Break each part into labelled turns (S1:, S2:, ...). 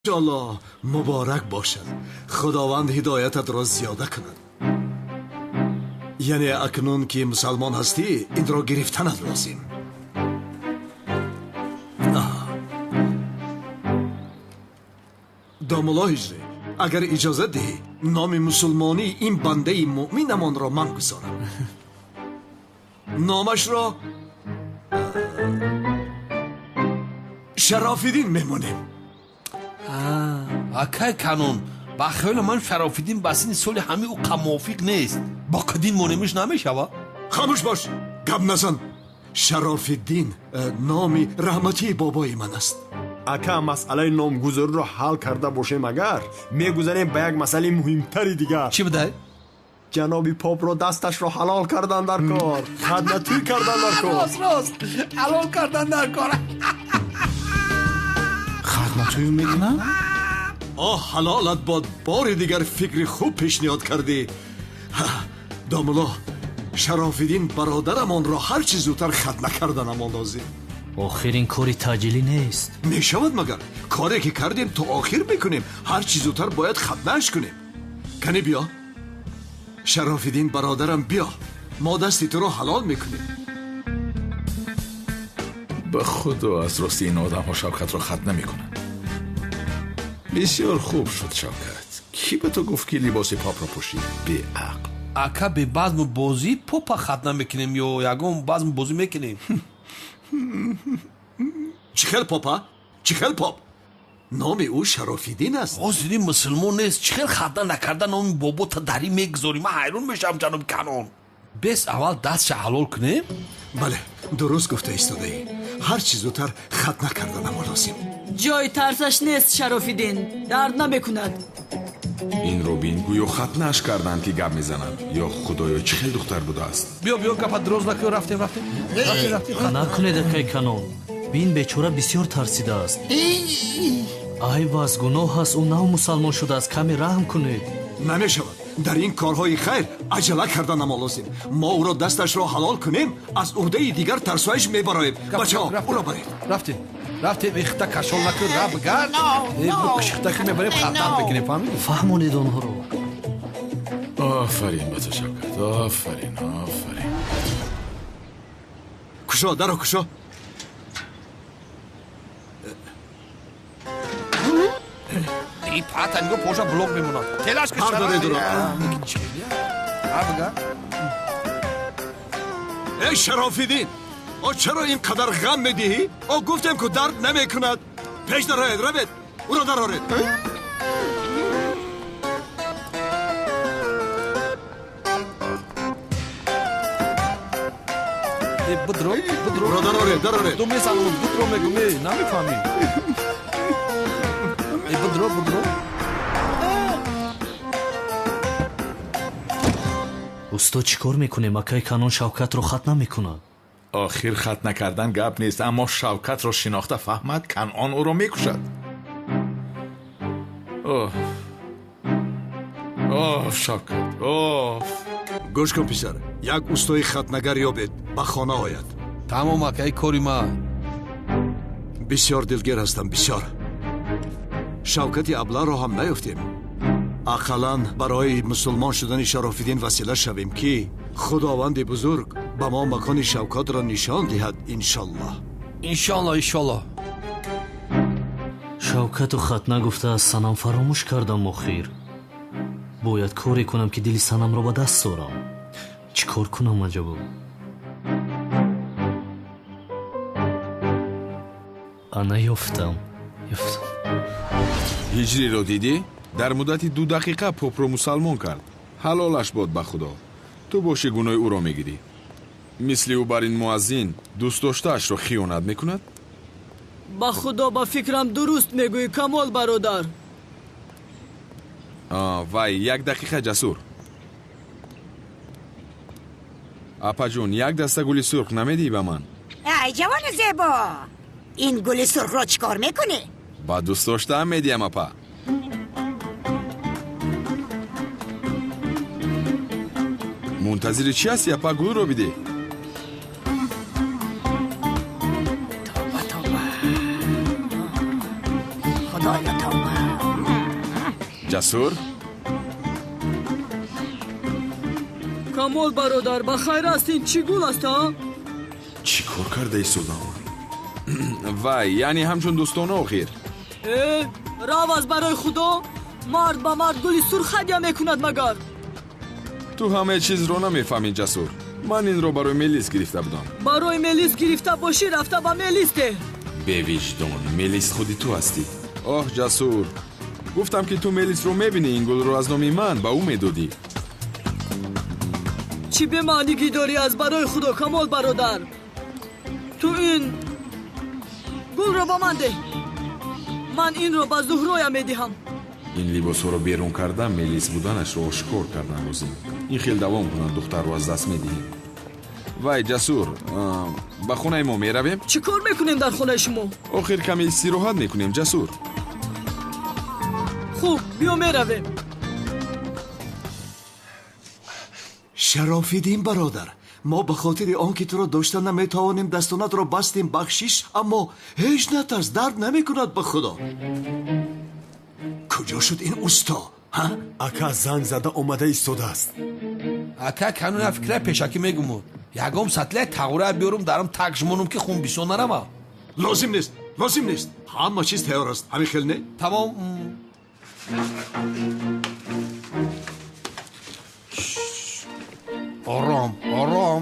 S1: Иншоаллоҳ муборак бошад. Худованд ҳидоятатро зиёда кунад. Яъне акнун ки мусалмон ҳастӣ, инро гирифтанат лозим. Домулло Ҳиҷрӣ, агар иҷозат диҳӣ, номи мусулмонии ин бандаи муъминамонро ман гузорам. Номашро Шарофиддин мемонем.
S2: Акай Канон, ба хаёли ман Шарофиддин ба синни соли ҳамаи ӯ мувофиқ нест. Бо қадин монемиш намешавад?
S1: Хомӯш бош, гап назан. Шарофиддин номи раҳматии бобои ман аст.
S3: Ака, масъалаи номгузориро ҳал карда бошем, агар мегузарем ба як масъалаи муҳимтари дигар.
S2: Чӣ будай?
S3: Ҷаноби попро дасташро ҳалол кардан дар кор, хатнатӯй кардан дар кор.
S2: Рост, рост, ҳалол кардан дар кор.
S4: Хатнатӯй мекунам?
S1: Оҳ, ҳалолат бод, бори дигар фикри хуб пешниҳод кардӣ. Домулло, Шарофиддин бародарамонро ҳар чӣ зудтар хатна карданамон лозим.
S5: Охир ин кори таъҷилӣ нест.
S1: Мешавад магар? Коре ки кардем то охир мекунем. Ҳар чӣ зудтар бояд хатнааш кунем. Кани биё. Шарофиддин бародарам, биё. Мо дасти туро ҳалол мекунем.
S4: Ба худо аз рости ин одамҳо Шавкатро хатна мекунанд. Бисёр хуб шуд, Шавкат. Кӣ ба ту гуфт, ки либоси попро пӯшӣ? Беақл.
S2: Ака, бе базму бозӣ попа хатна мекунем ё ягон базму бозӣ мекунем?
S1: Чӣ хел попа? Чӣ хел поп? Номи ӯ Шарофиддин аст.
S2: Ҳозири мусулмон нест. Чӣ хел хатна накарда номи бобота дарӣ мегузорӣ? Ман ҳайрон мешавам, ҷаноби Канон. Бес аввал дастша ҳалол кунем?
S1: Бале, дуруст гуфта истодаӣ. Ҳар чӣ зудтар хатна карданамо лозим.
S6: Ҷои тарсаш нест, Шарофиддин. Дард намекунад.
S7: Инро бин, гӯё хатнааш карданд, ки гап мезанад. Ё худоё, чӣ хел духтар будааст.
S2: Биё, биё, гапа дроз накун, рафтем, рафтем. Рафтем, рафтем.
S5: Накунед, акай Канон. Бин, бечора бисёр тарсидааст. Айб аст, гуноҳ аст, ӯ нав мусалмон шудааст, каме раҳм кунед.
S1: Намешавад. Дар ин корҳои хайр аҷала карданамо лозим. Мо ӯро дасташро ҳалол кунем, аз уҳдаи дигар тарсоиш мебароем. Бачаҳо, ӯро баред.
S2: Рафтем. Рафтем, ихта кашол накун, ра бигард. Кишихта ки мебарем, хатар мекунем, фаҳмидӣ?
S5: Фаҳмонед онҳоро.
S4: Офарин ба ту, Шавкат, офарин, офарин.
S1: Кушо, даро кушо.
S2: И пата нигоҳ, поша блок мемонад. Телаш ки
S1: Ҳар доред ӯро.
S2: Ра бигард.
S1: Эй Шарофиддин, о чаро ин қадар ғам медиҳӣ? О гуфтем, ку дард намекунад. Пеш дароед, равед, ӯро дароред.
S2: Бидро, бидро.
S1: Ӯро дароред, дароред.
S2: Ду мезанам, бидро мегум, намефаҳмӣ. Бидро, бидро.
S5: Усто, чӣ кор мекунем? Акай Канон Шавкатро хат намекунад.
S4: Охир хат накардан гап нест, аммо Шавкатро шинохта фаҳмад, Канон ӯро мекушад. Оф. Оф, Шавкат, оф.
S1: Гӯш кун, писар, як устои хатнагар ёбед, ба хона ояд.
S2: Тамом, акай, кори ман.
S1: Бисёр дилгир ҳастам, бисёр. Шавкати абларо ҳам наёфтем. Ақаллан барои мусулмон шудани Шарофиддин васила шавем, ки Худованди бузург ба мо макони Шавкатро нишон диҳад, иншаллоҳ.
S2: Иншаллоҳ, иншаллоҳ.
S5: Шавкату хатна гуфта аз Санам фаромӯш кардам. Охир бояд коре кунам, ки дили Санамро ба даст орам. Чӣ кор кунам аҷабо? Ана, ёфтам, ёфтам.
S7: Ҳиҷриро дидӣ? Дар муддати 2 дақиқа попро мусалмон кард. Ҳалолаш бод ба худо. Ту боши, гуноҳи ӯро мегирӣ. Мисли ӯ бар ин муаззин дӯстдоштаашро хиёнат мекунад?
S6: Ба худо, ба фикрам, дуруст мегӯӣ, Камол бародар.
S7: Вай, 1 дақиқа, Ҷасур. Апаҷун, як даста гули сурх намедиҳӣ ба ман?
S8: Ай ҷавони зебо, ин гули сурхро чӣ кор мекунӣ?
S7: Ба дӯстдоштаам медиҳам, апа. Мунтазири чӣ ҳастӣ, апа? Гулро бидеҳ.
S8: Тавба, тавба, худоё, тавба.
S7: Ҷасур?
S6: Камол бародар, ба хайр аст, ин чӣ гул аст, а?
S7: Чӣ кор карда истодам? Вай, яъне ҳамчун дӯстона охир.
S6: Э, рав аз барои худо, мард ба мард гули сурх ҳадя мекунад магар.
S7: Ту ҳамаи чизро намефаҳмӣ, Ҷасур. Ман инро барои Мелис гирифта будам.
S6: Барои Мелис гирифта бошӣ, рафта ба Мелис деҳ.
S7: Бевиҷдон, Мелис худи ту ҳастӣ. Оҳ, Ҷасур, гуфтам ки ту Мелисро мебинӣ, ин гулро аз номи ман ба ӯ медодӣ.
S6: Чӣ бемаънигӣ дорӣ аз барои худо, Камол бародар? Ту ин гулро ба ман деҳ. Ман инро ба Зуҳроя медиҳам.
S7: Ин либосҳоро берун карда, Мелис буданашро ошкор кардан лозим. Ин хел давом кунад, духтарро аз даст медиҳем. Вай, Ҷасур, ба хонаи мо меравем?
S6: Чӣ кор мекунем дар хонаи шумо?
S7: Охир каме истироҳат мекунем, Ҷасур.
S6: Хуб, биё меравем.
S1: Шарофиддин бародар, мо ба хотири он ки туро дошта наметавонем, дастонатро бастем, бахшиш, аммо ҳеҷ натарс, дард намекунад ба худо. Куҷо шуд ин усто? Ҳа?
S3: Ака занг зада омада истодааст.
S2: Ака, кануна фикра пешакӣ мегумуд. Ягом сатлия тағура биёрум, дарам так жмонум ки хун бисёр нарава.
S1: Лозим нест, лозим нест. Ҳама чиз тайёр аст. Ҳамин хел не?
S2: Тамом. Ором, ором.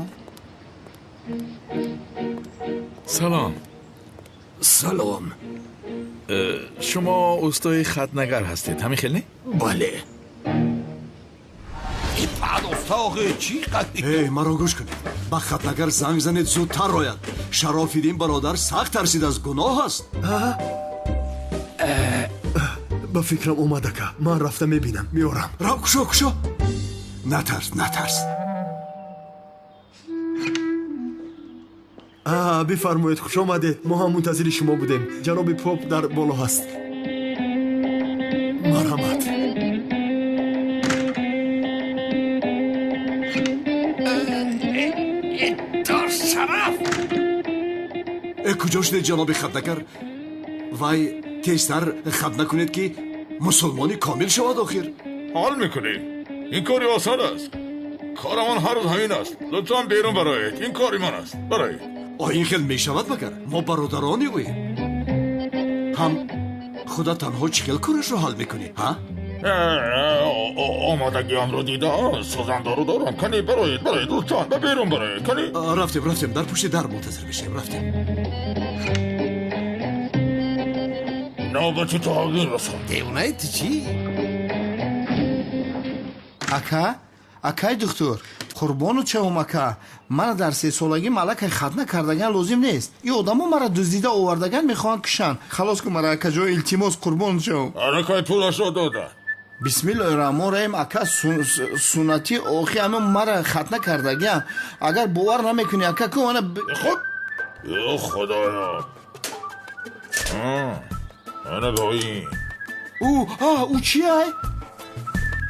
S4: Салом.
S1: Салом.
S4: Шумо устои хатнагар ҳастед, ҳамин хел не?
S1: Бале. Эй, маро гӯш кунед. Ба хатнагар занг занед, зудтар ояд. Шарофиддин бародар сахт тарсидааст, гуноҳ аст.
S3: Ба фикрам омад, ака. Ман рафта мебинам, меорам.
S1: Рав, кушо, кушо. Натарс, натарс.
S3: Бифармоед, хуш омадед. Мо ҳам мунтазири шумо будем. Ҷаноби поп дар боло ҳаст. Марҳамат.
S2: Шараф!
S1: Куҷо шудед, ҷаноби хатнагар? Вай, тезтар хатна кунед, ки мусулмони комил шавад охир.
S9: Ҳал мекунем. Ин кори осон аст. Корамон ҳар рӯз ҳамин аст. Лутфан берун бароед. Ин кори ман аст. Бароед.
S1: О, ин хел мешавад магар? Мо бародарони ӯем. Ҳам худа танҳо чӣ хел корашро ҳал мекунӣ, ҳа?
S9: Омодагиамро дида, созандору дорам. Кани бароед, бароед, лутфан ба берун бароед. Кани
S1: рафтем, рафтем, дар пушти дар мунтазир мешавем, рафтем.
S9: Навбати тағйир расон.
S2: Девонаи ту чӣ?
S10: Ака, акай духтур, қурбону чавум, ака. Мана дар сесолагӣ малакай хатна кардаган лозим нест. И одамо мара дуздида овардаган мехоҳанд кушанд. Халос кун мара, акаҷо, илтимос, қурбону чавум.
S9: Алакай пулашро дода.
S10: Бисмиллоҳи раҳмон раҳим, ака, суннатӣ охи ама мара хатна кардагиам. Агар бовар намекунӣ, ака, ку ана
S9: хуб. Ё худоё. Ана бо ин.
S10: Ӯ, а, ӯ чи ай?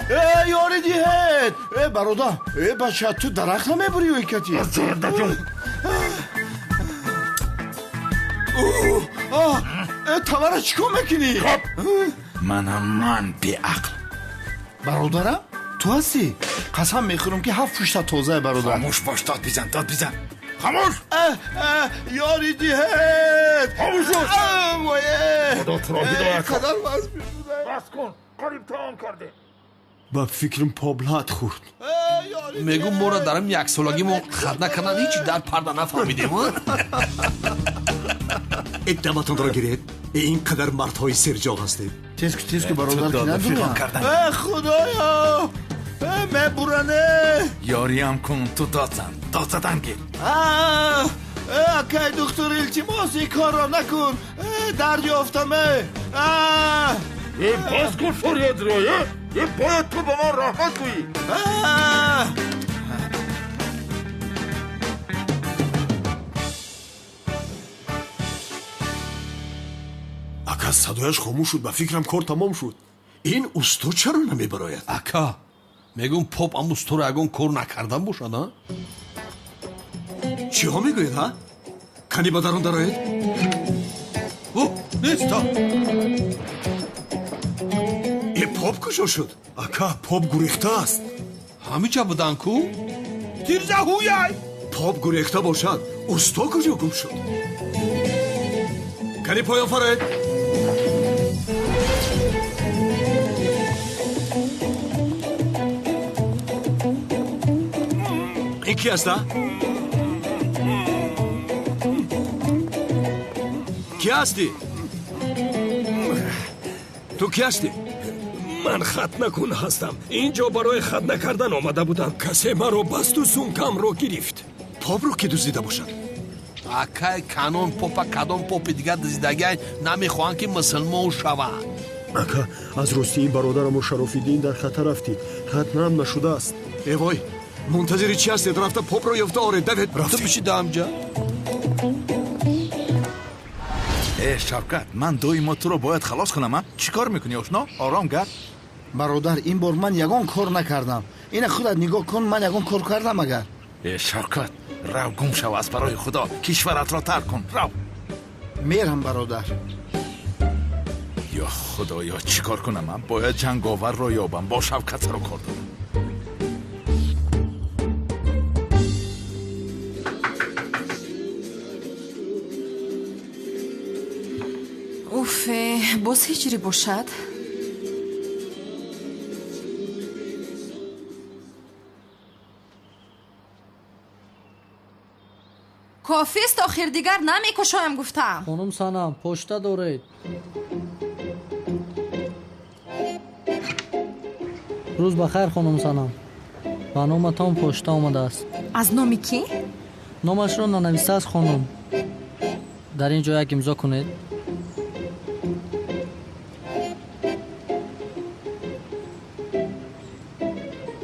S10: Э, ёри диҳед! Э, бародар, э, бача, ту дарахт намебурӣ ё икати? Э, тавара чӣ кор мекунӣ?
S4: Манам ман беақл.
S10: Бародарам, ту ҳастӣ? Қасам мехӯрам, ки ҳафт пушта тозае, бародар.
S4: Хомӯш бош, дод бизан, дод бизан.
S9: Хомӯш!
S10: Ёри диҳед!
S9: Хомӯш бош!
S10: Вое!
S9: Худо туро ҳидоят кунад.
S10: Қадар вазм шуда.
S9: Бас кун, қариб таом кардем.
S3: Ба фикрам поп лат хӯрд.
S2: Мегум, моро дар ҳамин яксолагӣ мо хатна кардан ҳеҷ дар парда нафаҳмидем.
S1: Даматонро гиред. Ин қадар мардҳои серҷоғ ҳастед.
S10: Тез ку, тез ку, бародар, ки надурам. Э, худоё! Э, мебуране!
S4: Ёриам кун, ту дод зан, дод задан гир.
S10: Э, акай духтур, илтимос, ин корро накун. Э, дард ёфтам, э.
S9: Э, бас кун фарёдро, э! Э, бояд ту ба ман раҳмат гӯӣ.
S3: Ака, садояш хомӯш шуд, ба фикрам кор тамом шуд.
S1: Ин усто чаро намебарояд?
S2: Ака, мегӯм, поп ам усторо ягон кор накардан бошад, а?
S1: Чиҳо мегӯед, ҳа? Кани ба дарун дароед? О, нест, а? Э, поп Поп куҷо шуд?
S3: Ака, поп гурехтааст.
S2: Ҳамиҷа будан ку? Тирза ҳуяй!
S1: Поп гурехта бошад, усто куҷо гум шуд? Кани поён фароед. Ин ки аст, а? Ки ҳастӣ? Ту ки ҳастӣ?
S11: Ман хатнакун ҳастам. Ин ҷо барои хатна кардан омада будам. Касе маро басту сумкамро гирифт.
S1: Попро ки дуздида бошад?
S2: Акай Канон, попа кадом попи дигар дуздидагиай, намехоҳанд ки мусулмон шаванд.
S3: Ака, аз ростии бародарамо Шарофиддин дар хатар афтид. Хатнаам нашудааст.
S1: Э вой, мунтазири чӣ ҳастед? Рафта попро ёфта оред. Давед.
S2: Ту бишида ҳамҷа.
S4: Э Шавкат, ман доимо туро бояд халос кунам, а? Чӣ кор мекунӣ, ошно? Ором гард.
S10: Бародар, ин бор ман ягон кор накардам. Ина худат нигоҳ кун, ман ягон кор кардам агар.
S4: Э Шавкат, рав гум шав аз барои Худо, кишваратро тарк кун, рав.
S10: Мерам, бародар.
S4: Ё Худоё, чӣ кор кунам, а? Бояд ҷанговарро ёбам, бо Шавкат сару кор дорам.
S12: Уфе, боз ҳиҷрӣ бошад? Кофист, охир дигар намекушоям гуфтам.
S13: Хонум Санам, почта доред. Рӯз ба хайр, хонум Санам. Ба номатон почта омадааст.
S12: Аз номи кӣ?
S13: Номашро нанависааст, хонум. Дар ин ҷо як имзо кунед.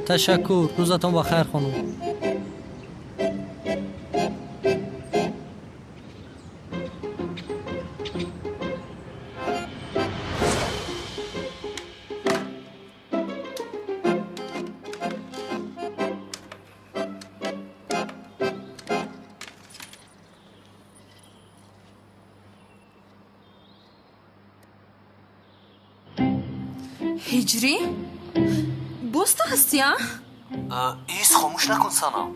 S13: Ташаккур, рӯзатон ба хайр, хонум.
S12: Ҳиҷрӣ? Боз ту ҳастӣ, а?
S5: Ис, хомӯш накун, Санам.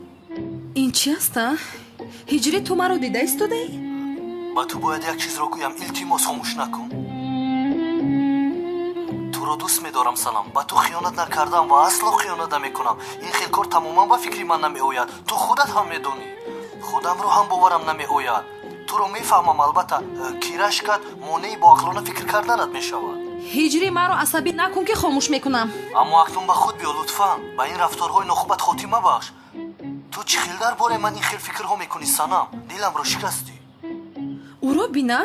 S12: Ин чи аст, а? Ҳиҷрӣ, ту маро дида истодаӣ?
S5: Ба ту бояд як чизро гӯям, илтимос, хомӯш накун. Туро дӯст медорам, Санам. Ба ту хиёнат накардам ва асло хиёнат намекунам. Ин хел кор тамоман ба фикри ман намеояд. Ту худат ҳам медонӣ. Худамро ҳам боварам намеояд. Туро мефаҳмам, албатта, ки рашкат монеи боақлона фикр карданат мешавад.
S12: Ҳиҷрӣ, маро асабӣ накун, ки хомӯш мекунам.
S5: Аммо акнун ба худ биё, лутфан. Ба ин рафторҳои нохубат хотима бахш. Ту чӣ хел дар бораи ман ин хел фикрҳо мекунӣ, Санам? Диламро шикастӣ.
S12: Ӯро бина,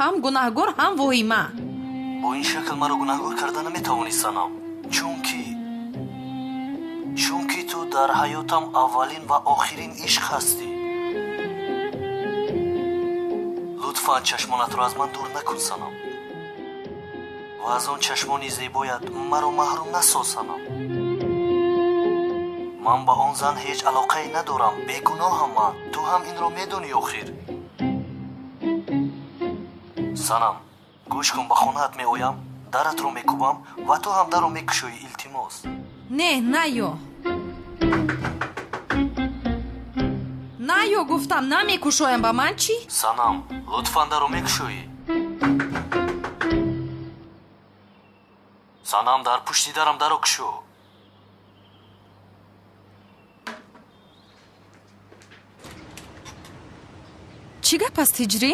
S12: ҳам гунаҳгор, ҳам воҳима.
S5: Бо ин шакл маро гунаҳгор карда наметавонӣ, Санам. Чунки ту дар ҳаётам аввалин ва охирин ишқ ҳастӣ. Лутфан чашмонатро аз ман дур накун, Санам. Ва аз он чашмони зебоят маро маҳрум насоз, Санам. Ман ба он зан ҳеҷ алоқае надорам, бегуноҳам ман. Ту ҳам инро медонӣ охир. Санам, гӯш кун, ба хонаат меоям, даратро мекӯбам ва ту ҳам дарро мекушоӣ, илтимос.
S12: Не, наё. Наё гуфтам, намекушоям, ба ман чӣ?
S5: Санам, лутфан дарро мекушоӣ. Санам, дар пушти дарам дарро кушо.
S12: Чӣ гап аст, ҳиҷрӣ?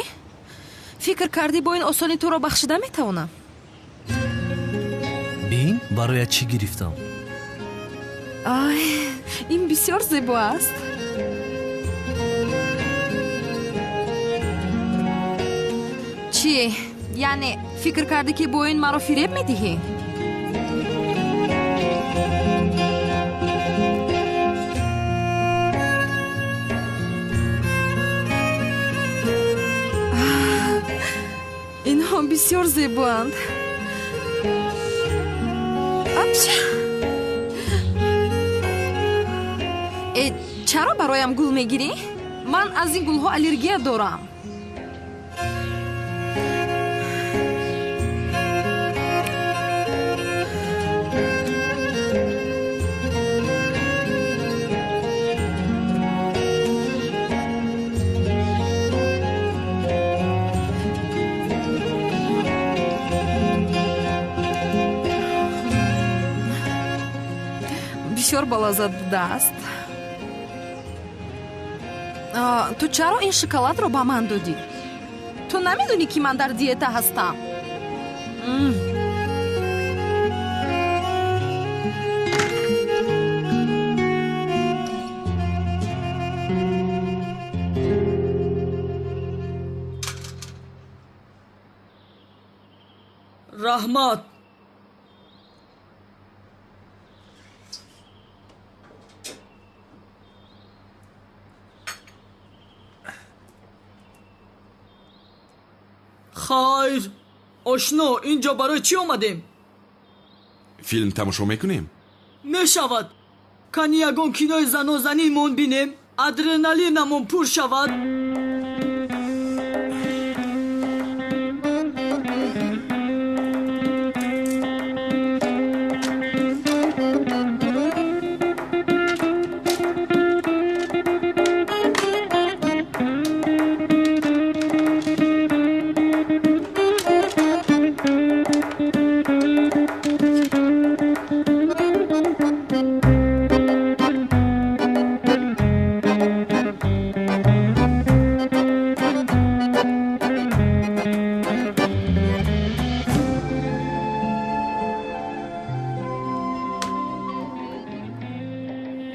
S12: Фикр кардӣ бо ин осонӣ туро бахшида метавонам?
S5: Бин, бароят чӣ гирифтам?
S12: Ай, ин бисёр зебо аст. Чӣ? Яъне фикр кардӣ, ки бо ин маро фиреб медиҳӣ? Инҳо бисёр зебоанд. Апча! Э, чаро бароям гул мегирӣ? Ман аз ин гулҳо аллергия дорам. Балаззат будааст. Ту чаро ин шоколадро ба ман додӣ? Ту намедонӣ, ки ман дар диета ҳастам?
S6: Раҳмат. Хайр, ошно, ин ҷо барои чӣ омадем?
S7: Филм тамошо мекунем?
S6: Мешавад. Кани ягон кинои занозанимон бинем, адреналинамон пур шавад.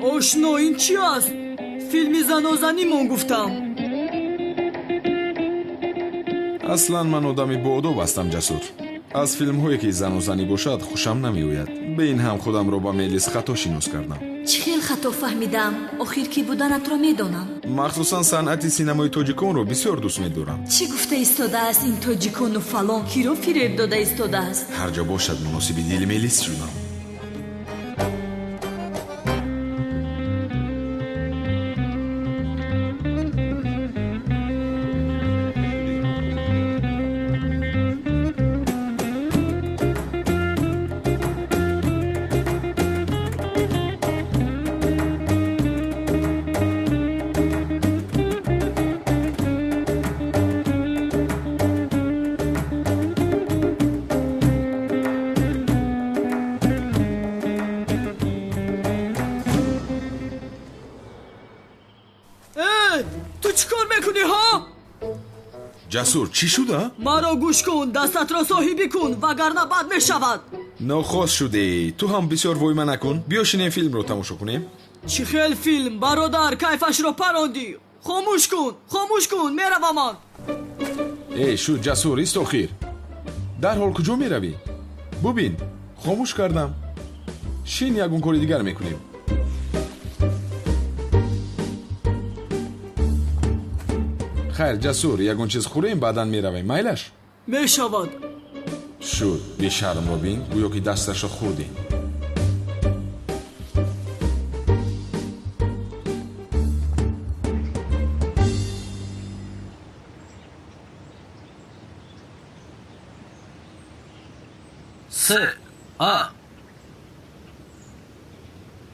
S6: Ошно, ин чӣ аст? Филми занозанимон гуфтам.
S7: Аслан ман одами боодоб ҳастам, Ҷасур. Аз филмҳое ки занозанӣ бошад, хушам намеояд. Бе ин ҳам худамро ба Мелис хато шинос кардам.
S14: Чӣ хел хато фаҳмидам? Охир кӣ буданатро медонам.
S7: Махсусан санъати синамои тоҷиконро бисёр дӯст медорам.
S14: Чӣ гуфта истодааст ин тоҷикону фалон? Киро фиреб дода истодааст?
S7: Ҳар ҷо бошад, муносиби дили Мелис шудам. Ҷасур, чӣ шуда?
S6: Маро гӯш кун, дастатро соҳибӣ кун, вагарна бад мешавад.
S7: Нохост шудӣ. Ту ҳам бисёр войма накун. Биё шинем, филмро тамошо кунем.
S6: Чӣ хел филм, бародар? Кайфашро парондӣ. Хомӯш кун, хомӯш кун, меравам ман.
S7: Эй, шуд, Ҷасур, ист охир. Дарҳол куҷо меравӣ? Бубин, хомӯш кардам. Шин, ягон кори дигар мекунем. Хайр, Ҷасур, ягон чиз хӯрем, баъдан меравем. Майлаш?
S6: Мешавад.
S7: Шуд, бешармро бин, гӯё ки дасташро хӯрдем.
S15: С А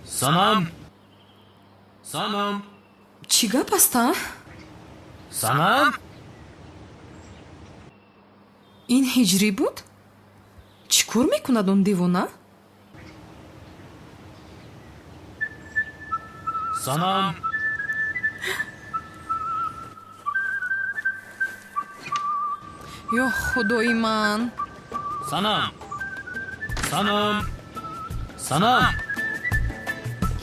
S15: Санам, Санам.
S12: Чӣ гап аст, а?
S15: Санам?
S12: Ин ҳиҷрӣ буд? Чӣ кор мекунад он девона?
S15: Санам.
S12: Ё худои ман!
S15: Санам, Санам, Санам.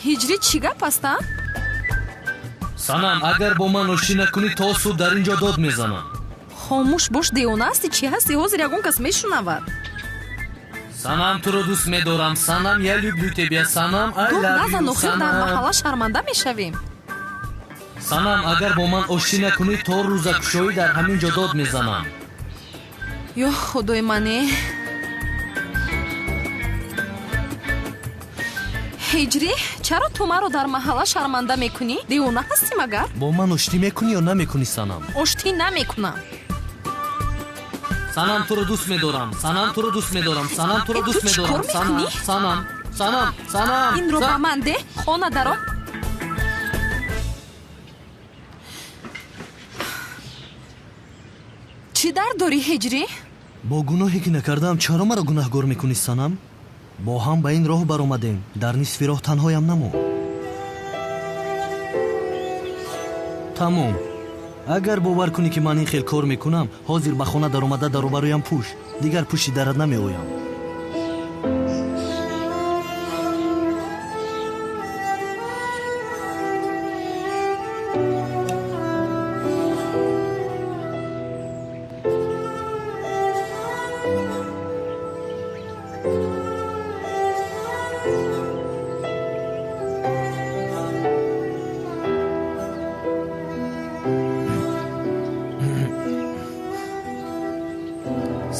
S12: Ҳиҷрӣ, чӣ гап аст, а?
S15: Санам, агар бо ман оштӣ накунӣ, то субҳ дар ин ҷо дод мезанам.
S12: Хомӯш бош, девона ҳастӣ, чӣ ҳастӣ? Ҳозир ягон кас мешунавад.
S15: Санам, туро дӯст медорам. Санам, я люблю тебя. Санам, I
S12: Дод
S15: love
S12: назан,
S15: you.
S12: охир дар
S15: Санам.
S12: маҳалла шарманда мешавем.
S15: Санам, агар бо ман оштӣ накунӣ, то рӯзакушоӣ дар ҳамин ҷо дод мезанам.
S12: Ё худои мане! Ҳиҷрӣ, чаро ту маро дар маҳалла шарманда мекунӣ? Девона ҳастӣ магар?
S5: Бо ман оштӣ мекунӣ ё намекунӣ, Санам?
S12: Оштӣ намекунам.
S15: Санам, туро дӯст медорам. Санам, туро дӯст медорам. Санам, туро
S12: Э, ту
S15: дӯст
S12: чӣ
S15: медорам.
S12: кор мекунӣ?
S15: Санам, Санам, Санам,
S12: Инро ба ман деҳ, хона даро. Чӣ дард дорӣ, Ҳиҷрӣ?
S5: Бо гуноҳе ки накардаам, чаро маро гунаҳгор мекунӣ, Санам? Бо ҳам ба ин роҳ баромадем. Дар нисфи роҳ танҳоям намон. Тамом. Агар бовар кунӣ ки ман ин хел кор мекунам, ҳозир ба хона даромада даробароям пӯш. Дигар пушти дарат намеоям.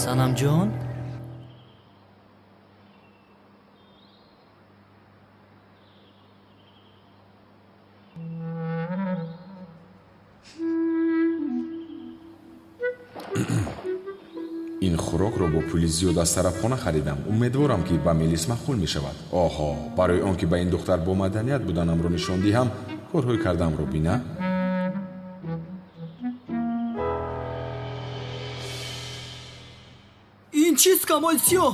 S5: Санамҷон?
S7: Ин хӯрокро бо пули зиёд аз тарафхона харидам. Умедворам, ки ба Мелис маъқул мешавад. Оҳо, барои он ки ба ин духтар бо маданият буданамро нишон диҳам, корҳои кардаамро бина.
S6: Ин чист, Камол Сиёҳ?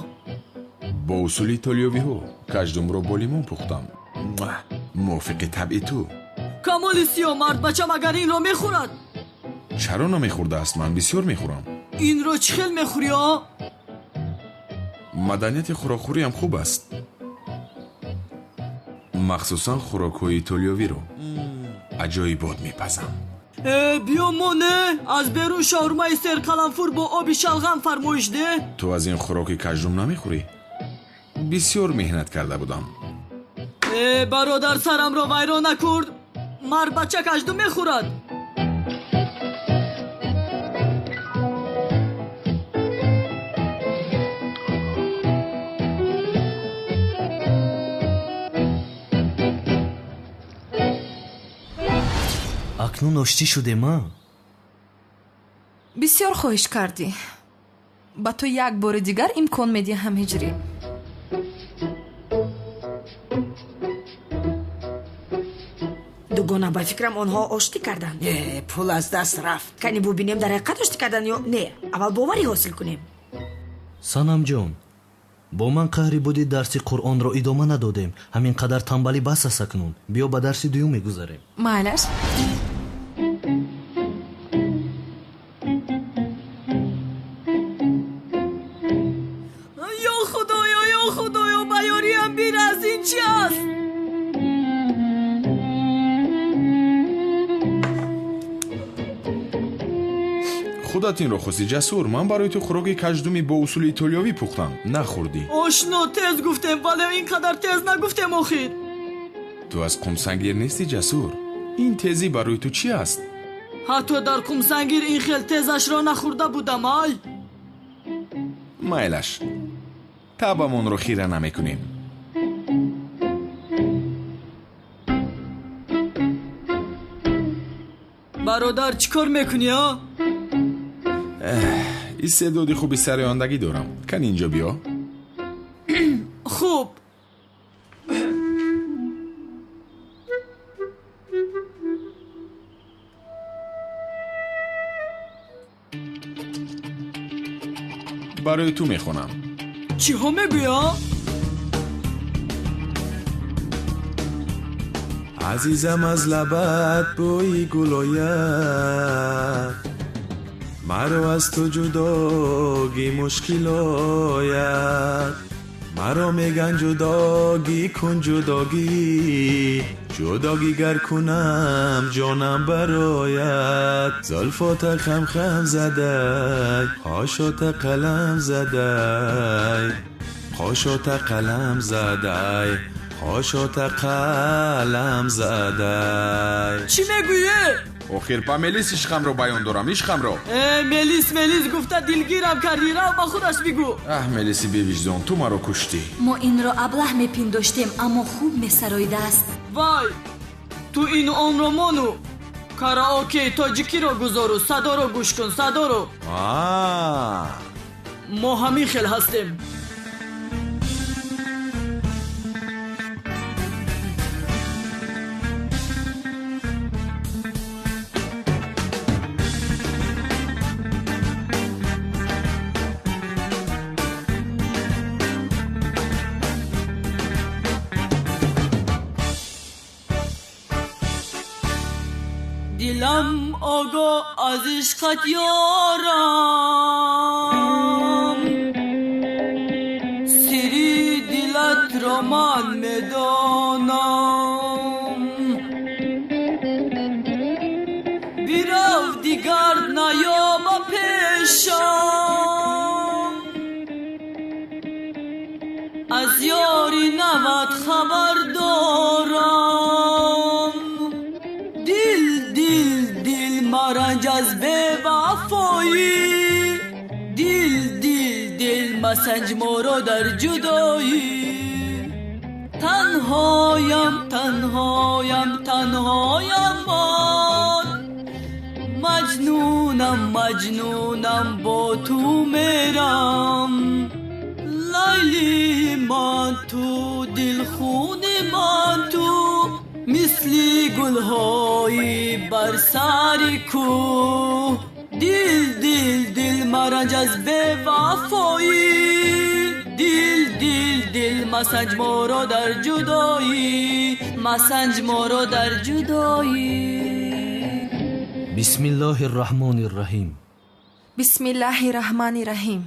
S7: Бо усули итолиёвиҳо каждумро бо лимон пухтам. Мувофиқи табъи ту.
S6: Камоли Сиёҳ, мардбача магар инро мехӯрад?
S7: Чаро намехӯрдааст? Ман бисёр мехӯрам.
S6: Инро чӣ хел мехӯрӣ, а?
S7: Маданияти хӯрокхӯриам хуб аст, махсусан хӯрокҳои итолиёвиро аҷоибот мепазам.
S6: Биё мо не, аз берун шаурмаи серқаламфур бо оби шалғам фармоиш деҳ.
S7: Ту аз ин хӯроки каждум намехӯрӣ? Бисёр меҳнат карда будам.
S6: Бародар, сарамро вайрон накурд. Мардбача каждум мехӯрад.
S5: Акнун оштӣ шудем, а?
S12: Бисёр хоҳиш кардӣ. Ба ту як бори дигар имкон медиҳам, Ҳиҷрӣ.
S8: Дугона, ба фикрам онҳо оштӣ карданд. Пул аз даст рафт. Кани бубинем дар ҳақиқат оштӣ карданд ё не. Аввал боварӣ ҳосил кунем.
S5: Санамҷон, бо ман қаҳри буди дарси Қуръонро идома надодем. Ҳамин қадар танбалӣ бас аст акнун. Биё ба дарси дуюм мегузарем.
S12: Майлаш.
S6: Ё Худоё, ё Худоё, ба ёриям бирас, ин чи аст?
S7: Худат инро хости, Ҷасур. Ман барои ту хӯроки каждуми бо усули итолиёвӣ пухтам. Нахӯрдӣ.
S6: Ошно, тез гуфтем, вале ин қадар тез нагуфтем охир.
S7: Ту аз Қумсангир нестӣ, Ҷасур. Ин тезӣ барои ту чӣ аст?
S6: Ҳатто дар Қумсангир ин хел тезашро нахӯрда будам, ай.
S7: Майлаш, табамонро хира намекунем.
S6: Бародар, чӣ кор мекунӣ, а?
S7: Истеъдоди хуби сарояндагӣ дорам. Кани инҷо биё.
S6: Хуб.
S7: Барои ту мехонам.
S6: Чиҳо мегӯӣ, а?
S7: Азизам, аз лабат бӯи гул ояд, маро аз ту ҷудогӣ мушкил ояд. Маро меган ҷудогӣ кун, ҷудогӣ, ҷудогӣ гар кунам ҷонам барояд. Зулфота хам-хам задай, қошота қалам задай, қошота қалам задай, қошота қалам задай.
S6: Чӣ мегӯӣ?
S7: Охир ба Мелис ишқамро баён дорам, ишқамро.
S6: Мелис, Мелис гуфта дилгирам кардӣ, рав ба худаш бигӯ.
S7: Аҳ, Мелиси бевиҷдон, ту маро куштӣ.
S14: Мо инро аблаҳ мепиндоштем, аммо хуб месароидааст.
S6: Вай, ту ину онро мону караокеи тоҷикиро гузору садоро гӯш кун, садоро. Мо ҳамин хел ҳастем. Дилам огоҳ аз ишқат ёрам, сири дилатро ман медонам. Бирав дигар наёба пешам, аз ёри нават хабар дорам. Дил дил дил маранҷ аз бевафоӣ, дил дил дил масанҷ моро дар ҷудоӣ. Танҳоям танҳоям танҳоям ман, маҷнунам маҷнунам бо ту мерам. Лайли ман ту, дилхуни ман ту, мисли гулҳои бар сари кӯҳ. Дил дил дил маранҷ аз бевафоӣ, дил дил дил масанҷ моро дар ҷудоӣ, масанҷ моро дар ҷудоӣ.
S15: Бисмиллоҳи рраҳмони рраҳим.
S12: Бисмиллаҳи раҳмани раҳим.